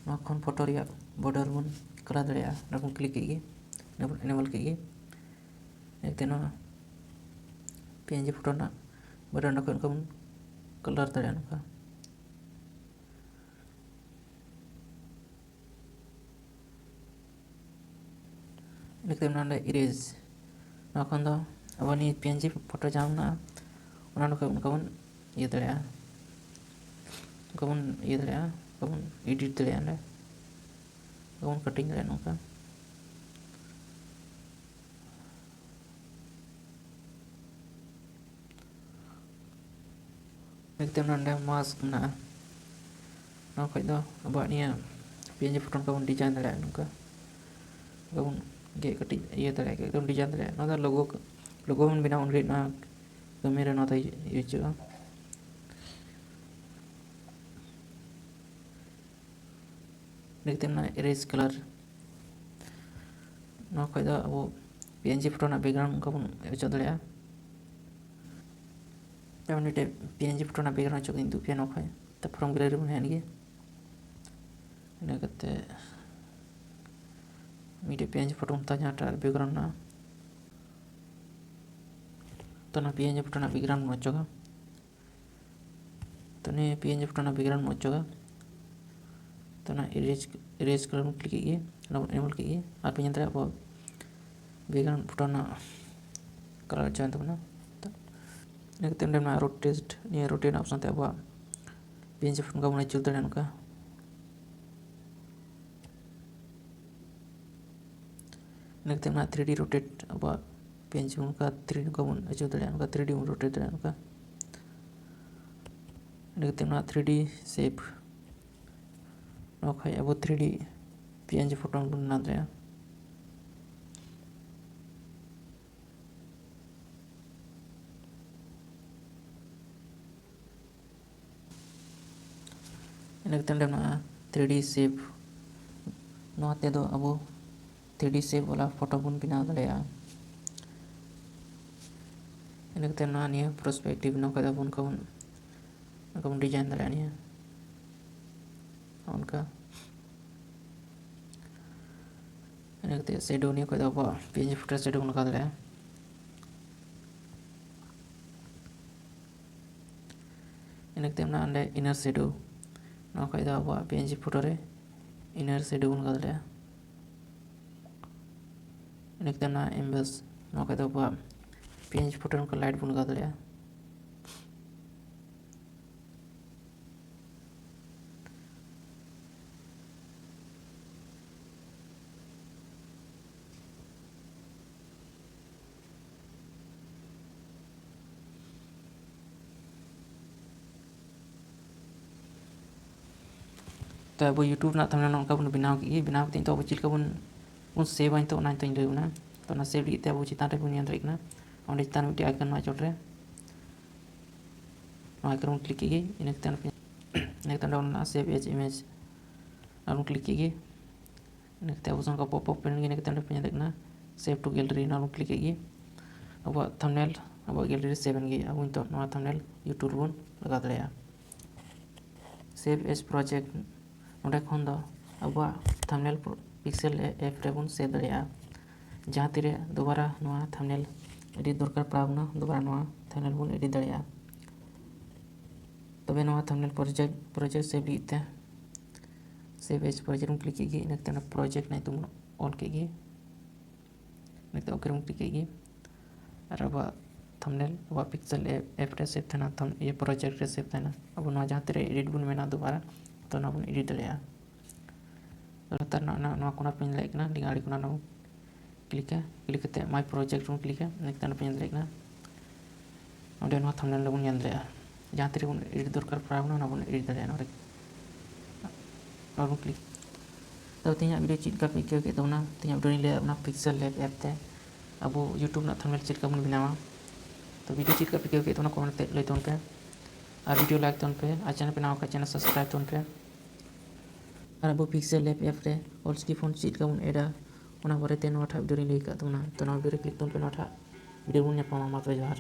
ᱱᱚᱣᱟ ᱠᱷᱚᱱ ᱯᱷᱳᱴᱳ ᱨᱮᱭᱟᱜ ᱵᱚᱰᱟᱨ ᱵᱚᱱ ᱠᱟᱞᱟᱨ ᱫᱟᱲᱮᱭᱟᱜᱼᱟ᱾ ᱚᱸᱰᱮ ᱵᱚᱱ ᱠᱞᱤᱠ ᱠᱮᱫ ᱜᱮ, ᱚᱸᱰᱮ ᱵᱚᱱ ᱮᱱᱮᱵᱚᱞ ᱠᱮᱫ ᱜᱮ᱾ ᱮᱱᱛᱮ ᱱᱚᱣᱟ ᱯᱤ ᱮᱱ ᱡᱤ ᱯᱷᱳᱴᱳ ᱨᱮᱱᱟᱜ ᱵᱚᱰᱟᱨ ᱚᱸᱰᱮ ᱠᱷᱚᱱ ᱚᱱᱠᱟ ᱵᱚᱱ ᱠᱟᱞᱟᱨ ᱫᱟᱲᱮᱭᱟᱜᱼᱟ ᱱᱚᱝᱠᱟ᱾ ᱤᱱᱟᱹ ᱠᱟᱛᱮ ᱱᱚᱰᱮ ᱤᱨᱮᱡᱽ, ᱱᱚᱣᱟ ᱠᱷᱚᱱ ᱫᱚ ᱟᱵᱚ ᱱᱤᱭᱟᱹ ᱯᱤ ᱮᱱ ᱡᱤ ᱯᱷᱳᱴᱳ ᱡᱟᱦᱟᱸ ᱢᱮᱱᱟᱜᱼᱟ, ᱚᱱᱟ ᱱᱚᱝᱠᱟ ᱚᱱᱠᱟ ᱵᱚᱱ ᱤᱭᱟᱹ ᱫᱟᱲᱮᱭᱟᱜᱼᱟ, ᱚᱱᱠᱟ ᱵᱚᱱ ᱤᱭᱟᱹ ᱫᱟᱲᱮᱭᱟᱜᱼᱟ, ᱚᱱᱠᱟ ᱵᱚᱱ ᱮᱰᱤᱴ ᱫᱟᱲᱮᱭᱟᱜᱼᱟ ᱚᱸᱰᱮ, ᱚᱱᱠᱟ ᱵᱚᱱ ᱠᱟᱴᱤᱝ ᱫᱟᱲᱮᱭᱟᱜᱼᱟ ᱱᱚᱝᱠᱟ᱾ ᱮᱠᱫᱚᱢ ᱱᱚᱰᱮ ᱢᱟᱥᱠ ᱢᱮᱱᱟᱜᱼᱟ, ᱱᱚᱣᱟ ᱠᱷᱚᱡ ᱫᱚ ᱟᱵᱚᱣᱟᱜ ᱱᱤᱭᱟᱹ ᱯᱤ ᱮᱱ ᱡᱤ ᱯᱷᱳᱴᱳ ᱱᱚᱝᱠᱟ ᱵᱚᱱ ᱰᱤᱡᱟᱭᱤᱱ ᱫᱟᱲᱮᱭᱟᱜᱼᱟ, ᱱᱚᱝᱠᱟ ᱱᱚᱝᱠᱟ ᱵᱚᱱ ᱜᱮᱫ ᱠᱟᱹᱴᱤᱡ ᱤᱭᱟᱹ ᱫᱟᱲᱮᱭᱟᱜᱼᱟ, ᱮᱠᱫᱚᱢ ᱰᱤᱡᱟᱭᱤᱱ ᱫᱟᱲᱮᱭᱟᱜᱼᱟ᱾ ᱱᱚᱣᱟ ᱫᱚ ᱞᱳᱜᱳ, ᱞᱳᱜᱳ ᱵᱚᱱ ᱵᱮᱱᱟᱣ ᱩᱱ ᱜᱷᱟᱹᱲᱤᱡ ᱱᱚᱣᱟ ᱠᱟᱹᱢᱤ ᱨᱮ ᱱᱚᱣᱟ ᱫᱚ ᱤᱭᱩᱡᱚᱜᱼᱟ᱾ ᱤᱱᱟᱹ ᱠᱟᱛᱮ ᱢᱮᱱᱟᱜᱼᱟ ᱤᱨᱮᱡᱽ ᱠᱟᱞᱟᱨ᱾ ᱱᱚᱣᱟ ᱠᱷᱚᱡ ᱫᱚ ᱟᱵᱚ ᱯᱤ ᱮᱱ ᱡᱤ ᱯᱷᱳᱴᱳ ᱨᱮᱱᱟᱜ ᱵᱮᱠᱜᱨᱟᱣᱩᱱᱰ ᱚᱱᱠᱟ ᱵᱚᱱ ᱚᱪᱚᱜ ᱫᱟᱲᱮᱭᱟᱜᱼᱟ᱾ ᱡᱮᱢᱚᱱ ᱢᱤᱫᱴᱮᱡ ᱯᱤ ᱮᱱ ᱡᱤ ᱯᱷᱳᱴᱳ ᱨᱮᱱᱟᱜ ᱵᱮᱠᱜᱨᱟᱣᱩᱱᱰ ᱚᱪᱚᱜ ᱤᱧ ᱩᱫᱩᱜ ᱯᱮᱭᱟ ᱱᱚᱣᱟ ᱠᱷᱚᱡ᱾ ᱛᱚ ᱯᱷᱨᱚᱢ ᱜᱮᱞᱟᱨᱤ ᱨᱮᱵᱚᱱ ᱦᱮᱡ ᱮᱱ ᱜᱮ᱾ ᱤᱱᱟᱹ ᱠᱟᱛᱮ ᱢᱤᱫᱴᱮᱡ ᱯᱤ ᱮᱱ ᱡᱤ ᱯᱷᱳᱴᱳ ᱦᱟᱛᱟᱣᱟ ᱡᱟᱦᱟᱸᱴᱟᱜ ᱵᱮᱠᱜᱨᱟᱣᱩᱱᱰ ᱢᱮᱱᱟᱜᱼᱟ᱾ ᱛᱚ ᱚᱱᱟ ᱯᱤ ᱮᱱ ᱡᱤ ᱯᱷᱳᱴᱳ ᱨᱮᱱᱟᱜ ᱵᱮᱠᱜᱨᱟᱣᱩᱱᱰ ᱵᱚᱱ ᱚᱪᱚᱜᱟ᱾ ᱛᱚ ᱱᱤᱭᱟᱹ ᱯᱤ ᱮᱱ ᱡᱤ ᱯᱷᱳᱴᱳ ᱨᱮᱱᱟᱜ ᱵᱮᱠᱜᱨᱟᱣᱩᱱᱰ ᱵᱚᱱ ᱚᱪᱚᱜᱟ᱾ ᱛᱚ ᱚᱱᱟ ᱤᱨᱮᱡᱽ, ᱤᱨᱮᱡᱽ ᱠᱟᱞᱟᱨ ᱵᱚᱱ ᱠᱞᱤᱠ ᱠᱮᱫ ᱜᱮ, ᱚᱱᱟ ᱵᱚᱱ ᱮᱱᱮᱵᱚᱞ ᱠᱮᱫ ᱜᱮ᱾ ᱟᱨ ᱯᱮ ᱧᱮᱞ ᱫᱟᱲᱮᱭᱟᱜᱼᱟ ᱟᱵᱚᱣᱟᱜ ᱵᱮᱠᱜᱨᱟᱣᱩᱱᱰ ᱯᱷᱳᱴᱳ ᱨᱮᱱᱟᱜ ᱠᱟᱞᱟᱨ ᱪᱮᱧᱡᱽ ᱮᱱ ᱛᱟᱵᱚᱱᱟ᱾ ᱛᱚ ᱤᱱᱟᱹ ᱠᱟᱛᱮ ᱚᱸᱰᱮ ᱢᱮᱱᱟᱜᱼᱟ ᱨᱳᱴᱮᱴ, ᱱᱤᱭᱟᱹ ᱨᱳᱴᱮᱴ ᱨᱮᱱᱟᱜ ᱚᱯᱥᱚᱱ ᱛᱮ ᱟᱵᱚᱣᱟᱜ ᱯᱤ ᱮᱱ ᱡᱤ ᱯᱷᱳᱴᱳ ᱱᱚᱝᱠᱟ ᱵᱚᱱ ᱟᱹᱪᱩᱨ ᱫᱟᱲᱮᱭᱟᱜᱼᱟ ᱱᱚᱝᱠᱟ᱾ ᱤᱱᱟᱹ ᱠᱟᱛᱮ ᱢᱮᱱᱟᱜᱼᱟ ᱛᱷᱨᱤ ᱰᱤ ᱨᱳᱴᱮᱴ, ᱟᱵᱚᱣᱟᱜ ᱯᱤ ᱮᱱ ᱡᱤ ᱱᱚᱝᱠᱟ ᱛᱷᱨᱤ ᱰᱤ ᱱᱚᱝᱠᱟ ᱵᱚᱱ ᱟᱹᱪᱩᱨ ᱫᱟᱲᱮᱭᱟᱜᱼᱟ, ᱱᱚᱝᱠᱟ ᱛᱷᱨᱤ ᱰᱤ ᱵᱚᱱ ᱨᱳᱴᱮᱴ ᱫᱟᱲᱮᱭᱟᱜᱼᱟ ᱱᱚᱝᱠᱟ᱾ ᱤᱱᱟᱹ ᱠᱟᱛᱮ ᱢᱮᱱᱟᱜᱼᱟ ᱛᱷᱨᱤ ᱰᱤ ᱥᱮᱯ, ᱱᱚᱣᱟ ᱠᱷᱚᱡ ᱟᱵᱚ three D P N G photo ᱵᱚᱱ ᱵᱮᱱᱟᱣ ᱫᱟᱲᱮᱭᱟᱜᱼᱟ᱾ ᱤᱱᱟᱹ ᱠᱟᱛᱮ ᱚᱸᱰᱮ ᱢᱮᱱᱟᱜᱼᱟ ᱛᱷᱨᱤ ᱰᱤ ᱥᱮᱯ᱾ ᱱᱚᱣᱟ ᱛᱮᱫᱚ ᱟᱵᱚ ᱛᱷᱨᱤ ᱰᱤ ᱥᱮᱯ ᱵᱟᱞᱟ ᱯᱷᱳᱴᱳ ᱵᱚᱱ ᱵᱮᱱᱟᱣ ᱫᱟᱲᱮᱭᱟᱜᱼᱟ᱾ ᱤᱱᱟᱹ ᱠᱟᱛᱮ ᱱᱚᱣᱟ ᱱᱤᱭᱟᱹ ᱯᱟᱨᱥᱯᱮᱠᱴᱤᱵᱷ ᱱᱚᱝᱠᱟ ᱫᱚ ᱚᱱᱠᱟ ᱵᱚᱱ, ᱚᱱᱠᱟ ᱵᱚᱱ ᱰᱤᱡᱟᱭᱤᱱ ᱫᱟᱲᱮᱭᱟᱜᱼᱟ ᱱᱤᱭᱟᱹ, ᱚᱱᱠᱟ᱾ ᱤᱱᱟᱹ ᱠᱟᱛᱮ ᱥᱮᱰᱳ ᱱᱤᱭᱟᱹ ᱠᱷᱚᱱ ᱫᱚ ᱟᱵᱚᱣᱟᱜ ᱯᱤ ᱮᱱ ᱡᱤ ᱯᱷᱳᱴᱳ ᱥᱮᱰᱳ ᱵᱚᱱ ᱞᱟᱜᱟᱣ ᱫᱟᱲᱮᱭᱟᱜᱼᱟ᱾ ᱤᱱᱟᱹ ᱠᱟᱛᱮ ᱢᱮᱱᱟᱜᱼᱟ ᱚᱸᱰᱮ ᱤᱱᱟᱨ ᱥᱮᱰᱳ, ᱱᱚᱣᱟ ᱠᱷᱚᱱ ᱫᱚ ᱟᱵᱚᱣᱟᱜ ᱯᱤ ᱮᱱ ᱡᱤ ᱯᱷᱳᱴᱳ ᱨᱮ ᱤᱱᱟᱨ ᱥᱮᱰᱳ ᱵᱚᱱ ᱞᱟᱜᱟᱣ ᱫᱟᱲᱮᱭᱟᱜᱼᱟ᱾ ᱤᱱᱟᱹ ᱠᱟᱛᱮ ᱢᱮᱱᱟᱜᱼᱟ ᱮᱢᱵᱮᱥ, ᱱᱚᱣᱟ ᱠᱷᱚᱱ ᱫᱚ ᱟᱵᱚᱣᱟᱜ ᱯᱤ ᱮᱱ ᱡᱤ ᱯᱷᱳᱴᱳ ᱨᱮ ᱚᱱᱠᱟ ᱞᱟᱭᱤᱴ ᱵᱚᱱ ᱞᱟᱜᱟᱣ ᱫᱟᱲᱮᱭᱟᱜᱼᱟ᱾ ᱛᱚ ᱟᱵᱚ YouTube ᱨᱮᱱᱟᱜ ᱛᱷᱟᱢᱵᱱᱮᱞ ᱱᱚᱝᱠᱟ ᱵᱚᱱ ᱵᱮᱱᱟᱣ ᱠᱮᱫ ᱜᱮ᱾ ᱵᱮᱱᱟᱣ ᱠᱟᱛᱮ ᱱᱤᱛᱚᱜ ᱟᱵᱚ ᱪᱮᱫ ᱞᱮᱠᱟ ᱵᱚᱱ, ᱵᱚᱱ ᱥᱮᱵᱷᱟ, ᱱᱤᱛᱚᱜ ᱚᱱᱟ ᱱᱤᱛᱚᱜ ᱤᱧ ᱞᱟᱹᱭ ᱟᱵᱚᱱᱟ᱾ ᱛᱚ ᱚᱱᱟ ᱥᱮᱵᱷ ᱞᱟᱹᱜᱤᱫ ᱛᱮ ᱟᱵᱚ ᱪᱮᱛᱟᱱ ᱨᱮᱵᱚᱱ ᱧᱮᱞ ᱫᱟᱲᱮᱭᱟᱜ ᱠᱟᱱᱟ, ᱚᱸᱰᱮ ᱪᱮᱛᱟᱱ ᱨᱮ ᱢᱤᱫᱴᱮᱱ ᱟᱭᱠᱚᱱ ᱢᱮᱱᱟᱜᱼᱟ ᱪᱚᱴ ᱨᱮ, ᱱᱚᱣᱟ ᱟᱭᱠᱚᱱ ᱵᱚᱱ ᱠᱞᱤᱠ ᱠᱮᱫ ᱜᱮ᱾ ᱤᱱᱟᱹ ᱠᱟᱛᱮ ᱚᱸᱰᱮ, ᱤᱱᱟᱹ ᱠᱟᱛᱮ ᱚᱸᱰᱮ ᱚᱞ ᱢᱮᱱᱟᱜᱼᱟ ᱥᱮᱵᱷ ᱮᱡᱽ ᱤᱢᱮᱡᱽ, ᱟᱨ ᱵᱚᱱ ᱠᱞᱤᱠ ᱠᱮᱫ ᱜᱮ᱾ ᱤᱱᱟᱹ ᱠᱟᱛᱮ ᱟᱵᱚ ᱥᱟᱢᱟᱝ ᱨᱮ ᱯᱚᱯ ᱟᱯ ᱮᱱ ᱜᱮ᱾ ᱤᱱᱟᱹ ᱠᱟᱛᱮ ᱚᱸᱰᱮ ᱯᱮ ᱧᱮᱞ ᱫᱟᱲᱮᱭᱟᱜ ᱠᱟᱱᱟ ᱥᱮᱵᱷ ᱴᱩ ᱜᱮᱞᱟᱨᱤ, ᱱᱚᱣᱟ ᱵᱚᱱ ᱠᱞᱤᱠ ᱠᱮᱫ ᱜᱮ᱾ ᱟᱵᱚᱣᱟᱜ ᱛᱷᱟᱢᱵᱱᱮᱞ ᱟᱵᱚᱣᱟᱜ ᱜᱮᱞᱟᱨᱤ ᱨᱮ ᱥᱮᱵᱷ ᱮᱱ ᱜᱮ᱾ ᱟᱵᱚ ᱱᱤᱛᱚᱜ ᱱᱚᱣᱟ ᱛᱷᱟᱢᱵᱱᱮᱞ YouTube ᱨᱮᱵᱚᱱ ᱞᱟᱜᱟᱣ ᱫᱟᱲᱮᱭᱟᱜᱼᱟ᱾ ᱥᱮᱵᱷ ᱮᱡᱽ ᱯᱨᱚᱡᱮᱠᱴ, ᱱᱚᱸᱰᱮ ᱠᱷᱚᱱ ᱫᱚ ᱟᱵᱚᱣᱟᱜ ᱛᱷᱟᱢᱵᱱᱮᱞ ᱯᱤᱠᱥᱮᱞ ᱮᱯ ᱨᱮᱵᱚᱱ ᱥᱮᱵᱷ ᱫᱟᱲᱮᱭᱟᱜᱼᱟ᱾ ᱡᱟᱦᱟᱸ ᱛᱤᱨᱮ ᱫᱩᱵᱟᱨᱟ ᱱᱚᱣᱟ ᱛᱷᱟᱢᱵᱱᱮᱞ ᱮᱰᱤᱴ ᱫᱚᱨᱠᱟᱨ ᱯᱟᱲᱟᱣ ᱵᱚᱱᱟ, ᱫᱩᱵᱟᱨᱟ ᱱᱚᱣᱟ ᱛᱷᱟᱢᱵᱱᱮᱞ ᱵᱚᱱ ᱮᱰᱤᱴ ᱫᱟᱲᱮᱭᱟᱜᱼᱟ᱾ ᱛᱚᱵᱮ ᱱᱚᱣᱟ ᱛᱷᱟᱢᱵᱱᱮᱞ ᱯᱨᱚᱡᱮᱠᱴ, ᱯᱨᱚᱡᱮᱠᱴ ᱥᱮᱵᱷ ᱞᱟᱹᱜᱤᱫ ᱛᱮ ᱥᱮᱵᱷ ᱮᱡᱽ ᱯᱨᱚᱡᱮᱠᱴ ᱵᱚᱱ ᱠᱞᱤᱠ ᱠᱮᱫ ᱜᱮ᱾ ᱤᱱᱟᱹ ᱠᱟᱛᱮ ᱚᱱᱟ ᱯᱨᱚᱡᱮᱠᱴ ᱨᱮᱱᱟᱜ ᱧᱩᱛᱩᱢ ᱵᱚᱱ ᱚᱞ ᱠᱮᱫ ᱜᱮ᱾ ᱤᱱᱟᱹ ᱠᱟᱛᱮ ᱳᱠᱮ ᱨᱮᱵᱚᱱ ᱠᱞᱤᱠ ᱠᱮᱫ ᱜᱮ᱾ ᱟᱨ ᱟᱵᱚᱣᱟᱜ ᱛᱷᱟᱢᱵᱱᱮᱞ ᱟᱵᱚᱣᱟᱜ ᱯᱤᱠᱥᱮᱞ ᱮᱯ, ᱮᱯ ᱨᱮ ᱥᱮᱵᱷ ᱛᱟᱦᱮᱱᱟ, ᱛᱷᱟᱢ-, ᱤᱭᱟᱹ ᱯᱨᱚᱡᱮᱠᱴ ᱨᱮ ᱥᱮᱵᱷ ᱛᱟᱦᱮᱱᱟ᱾ ᱟᱵᱚ ᱱᱚᱣᱟ ᱡᱟᱦᱟᱸ ᱛᱤᱨᱮ ᱮᱰᱤᱴ ᱵᱚᱱ ᱢᱮᱱᱟ ᱫᱩᱵᱟᱨᱟ, ᱛᱚ ᱚᱱᱟ ᱵᱚᱱ ᱮᱰᱤᱴ ᱫᱟᱲᱮᱭᱟᱜᱼᱟ᱾ ᱞᱟᱛᱟᱨ ᱨᱮᱱᱟᱜ ᱚᱱᱟ, ᱱᱚᱣᱟ ᱠᱚᱱᱟ ᱯᱮ ᱧᱮᱞ ᱫᱟᱲᱮᱭᱟᱜ ᱠᱟᱱᱟ, ᱰᱤᱝ ᱟᱲᱮ ᱠᱚᱱᱟ ᱱᱚᱣᱟ ᱠᱞᱤᱠᱟ᱾ ᱠᱞᱤᱠ ᱠᱟᱛᱮ My Project ᱵᱚᱱ ᱠᱞᱤᱠᱟ᱾ ᱤᱱᱟᱹ ᱠᱟᱛᱮ ᱚᱸᱰᱮ ᱯᱮ ᱧᱮᱞ ᱫᱟᱲᱮᱭᱟᱜ ᱠᱟᱱᱟ, ᱚᱸᱰᱮ ᱱᱚᱣᱟ ᱛᱷᱟᱢᱵᱱᱮᱞ ᱨᱮᱵᱚᱱ ᱧᱮᱞ ᱫᱟᱲᱮᱭᱟᱜᱼᱟ᱾ ᱡᱟᱦᱟᱸ ᱛᱤᱨᱮ ᱵᱚᱱ ᱮᱰᱤᱴ ᱫᱚᱨᱠᱟᱨ ᱯᱟᱲᱟᱣ ᱵᱚᱱᱟ, ᱚᱱᱟ ᱵᱚᱱ ᱮᱰᱤᱴ ᱫᱟᱲᱮᱭᱟᱜᱼᱟ ᱱᱚᱰᱮ᱾ ᱱᱚᱰᱮ ᱵᱚᱱ ᱠᱞᱤᱠ᱾ ᱛᱚ ᱛᱮᱦᱮᱧᱟᱜ ᱵᱷᱤᱰᱤᱭᱳ ᱪᱮᱫ ᱞᱮᱠᱟ ᱯᱮ ᱟᱹᱭᱠᱟᱹᱣ ᱠᱮᱫ ᱛᱟᱵᱚᱱᱟ? ᱛᱮᱦᱮᱧᱟᱜ ᱵᱷᱤᱰᱤᱭᱳ ᱨᱤᱧ ᱞᱟᱹᱭᱟ ᱚᱱᱟ ᱯᱤᱠᱥᱮᱞ ᱞᱮᱵ ᱮᱯ ᱛᱮ ᱟᱵᱚ YouTube ᱨᱮᱱᱟᱜ ᱛᱷᱟᱢᱵᱱᱮᱞ ᱪᱮᱫ ᱞᱮᱠᱟ ᱵᱚᱱ ᱵᱮᱱᱟᱣᱟ᱾ ᱛᱚ ᱵᱷᱤᱰᱤᱭᱳ ᱪᱮᱫ ᱞᱮᱠᱟ ᱯᱮ ᱟᱹᱭᱠᱟᱹᱣ ᱠᱮᱫ ᱛᱟᱵᱚᱱᱟ, ᱠᱚᱢᱮᱱᱴ ᱛᱮ ᱞᱟᱹᱭ ᱛᱟᱵᱚᱱ ᱯᱮ᱾ ᱟᱨ ᱵᱷᱤᱰᱤᱭᱳ ᱞᱟᱭᱤᱠ ᱛᱟᱵᱚᱱ ᱯᱮ, ᱟᱨ ᱪᱮᱱᱮᱞ ᱯᱮ ᱱᱟᱣᱟ ᱠᱷᱟᱱ ᱪᱮᱱᱮᱞ ᱥᱟᱵᱥᱠᱨᱟᱭᱤᱵ ᱛᱟᱵᱚᱱ ᱯᱮ᱾ ᱟᱨ ᱟᱵᱚ ᱯᱤᱠᱥᱮᱞ ᱞᱮᱵ ᱮᱯ ᱨᱮ ᱚᱞᱪᱤᱠᱤ ᱯᱷᱚᱱᱴ ᱪᱮᱫ ᱞᱮᱠᱟ ᱵᱚᱱ ᱮᱰᱟ, ᱚᱱᱟ ᱵᱟᱨᱮᱛᱮ ᱱᱚᱣᱟ ᱴᱷᱟᱜ ᱵᱷᱤᱰᱤᱭᱳ ᱨᱤᱧ ᱞᱟᱹᱭ ᱟᱠᱟᱫ ᱛᱟᱵᱚᱱᱟ᱾ ᱛᱚ ᱱᱚᱣᱟ ᱵᱷᱤᱰᱤᱭᱳ ᱨᱮ ᱠᱞᱤᱠ ᱛᱟᱵᱚᱱ ᱯᱮ, ᱱᱚᱣᱟ ᱴᱷᱟᱜ ᱵᱷᱤᱰᱤᱭᱳ ᱵᱚᱱ ᱧᱟᱯᱟᱢᱟ᱾ ᱢᱟ ᱛᱚᱵᱮ ᱡᱚᱦᱟᱨ᱾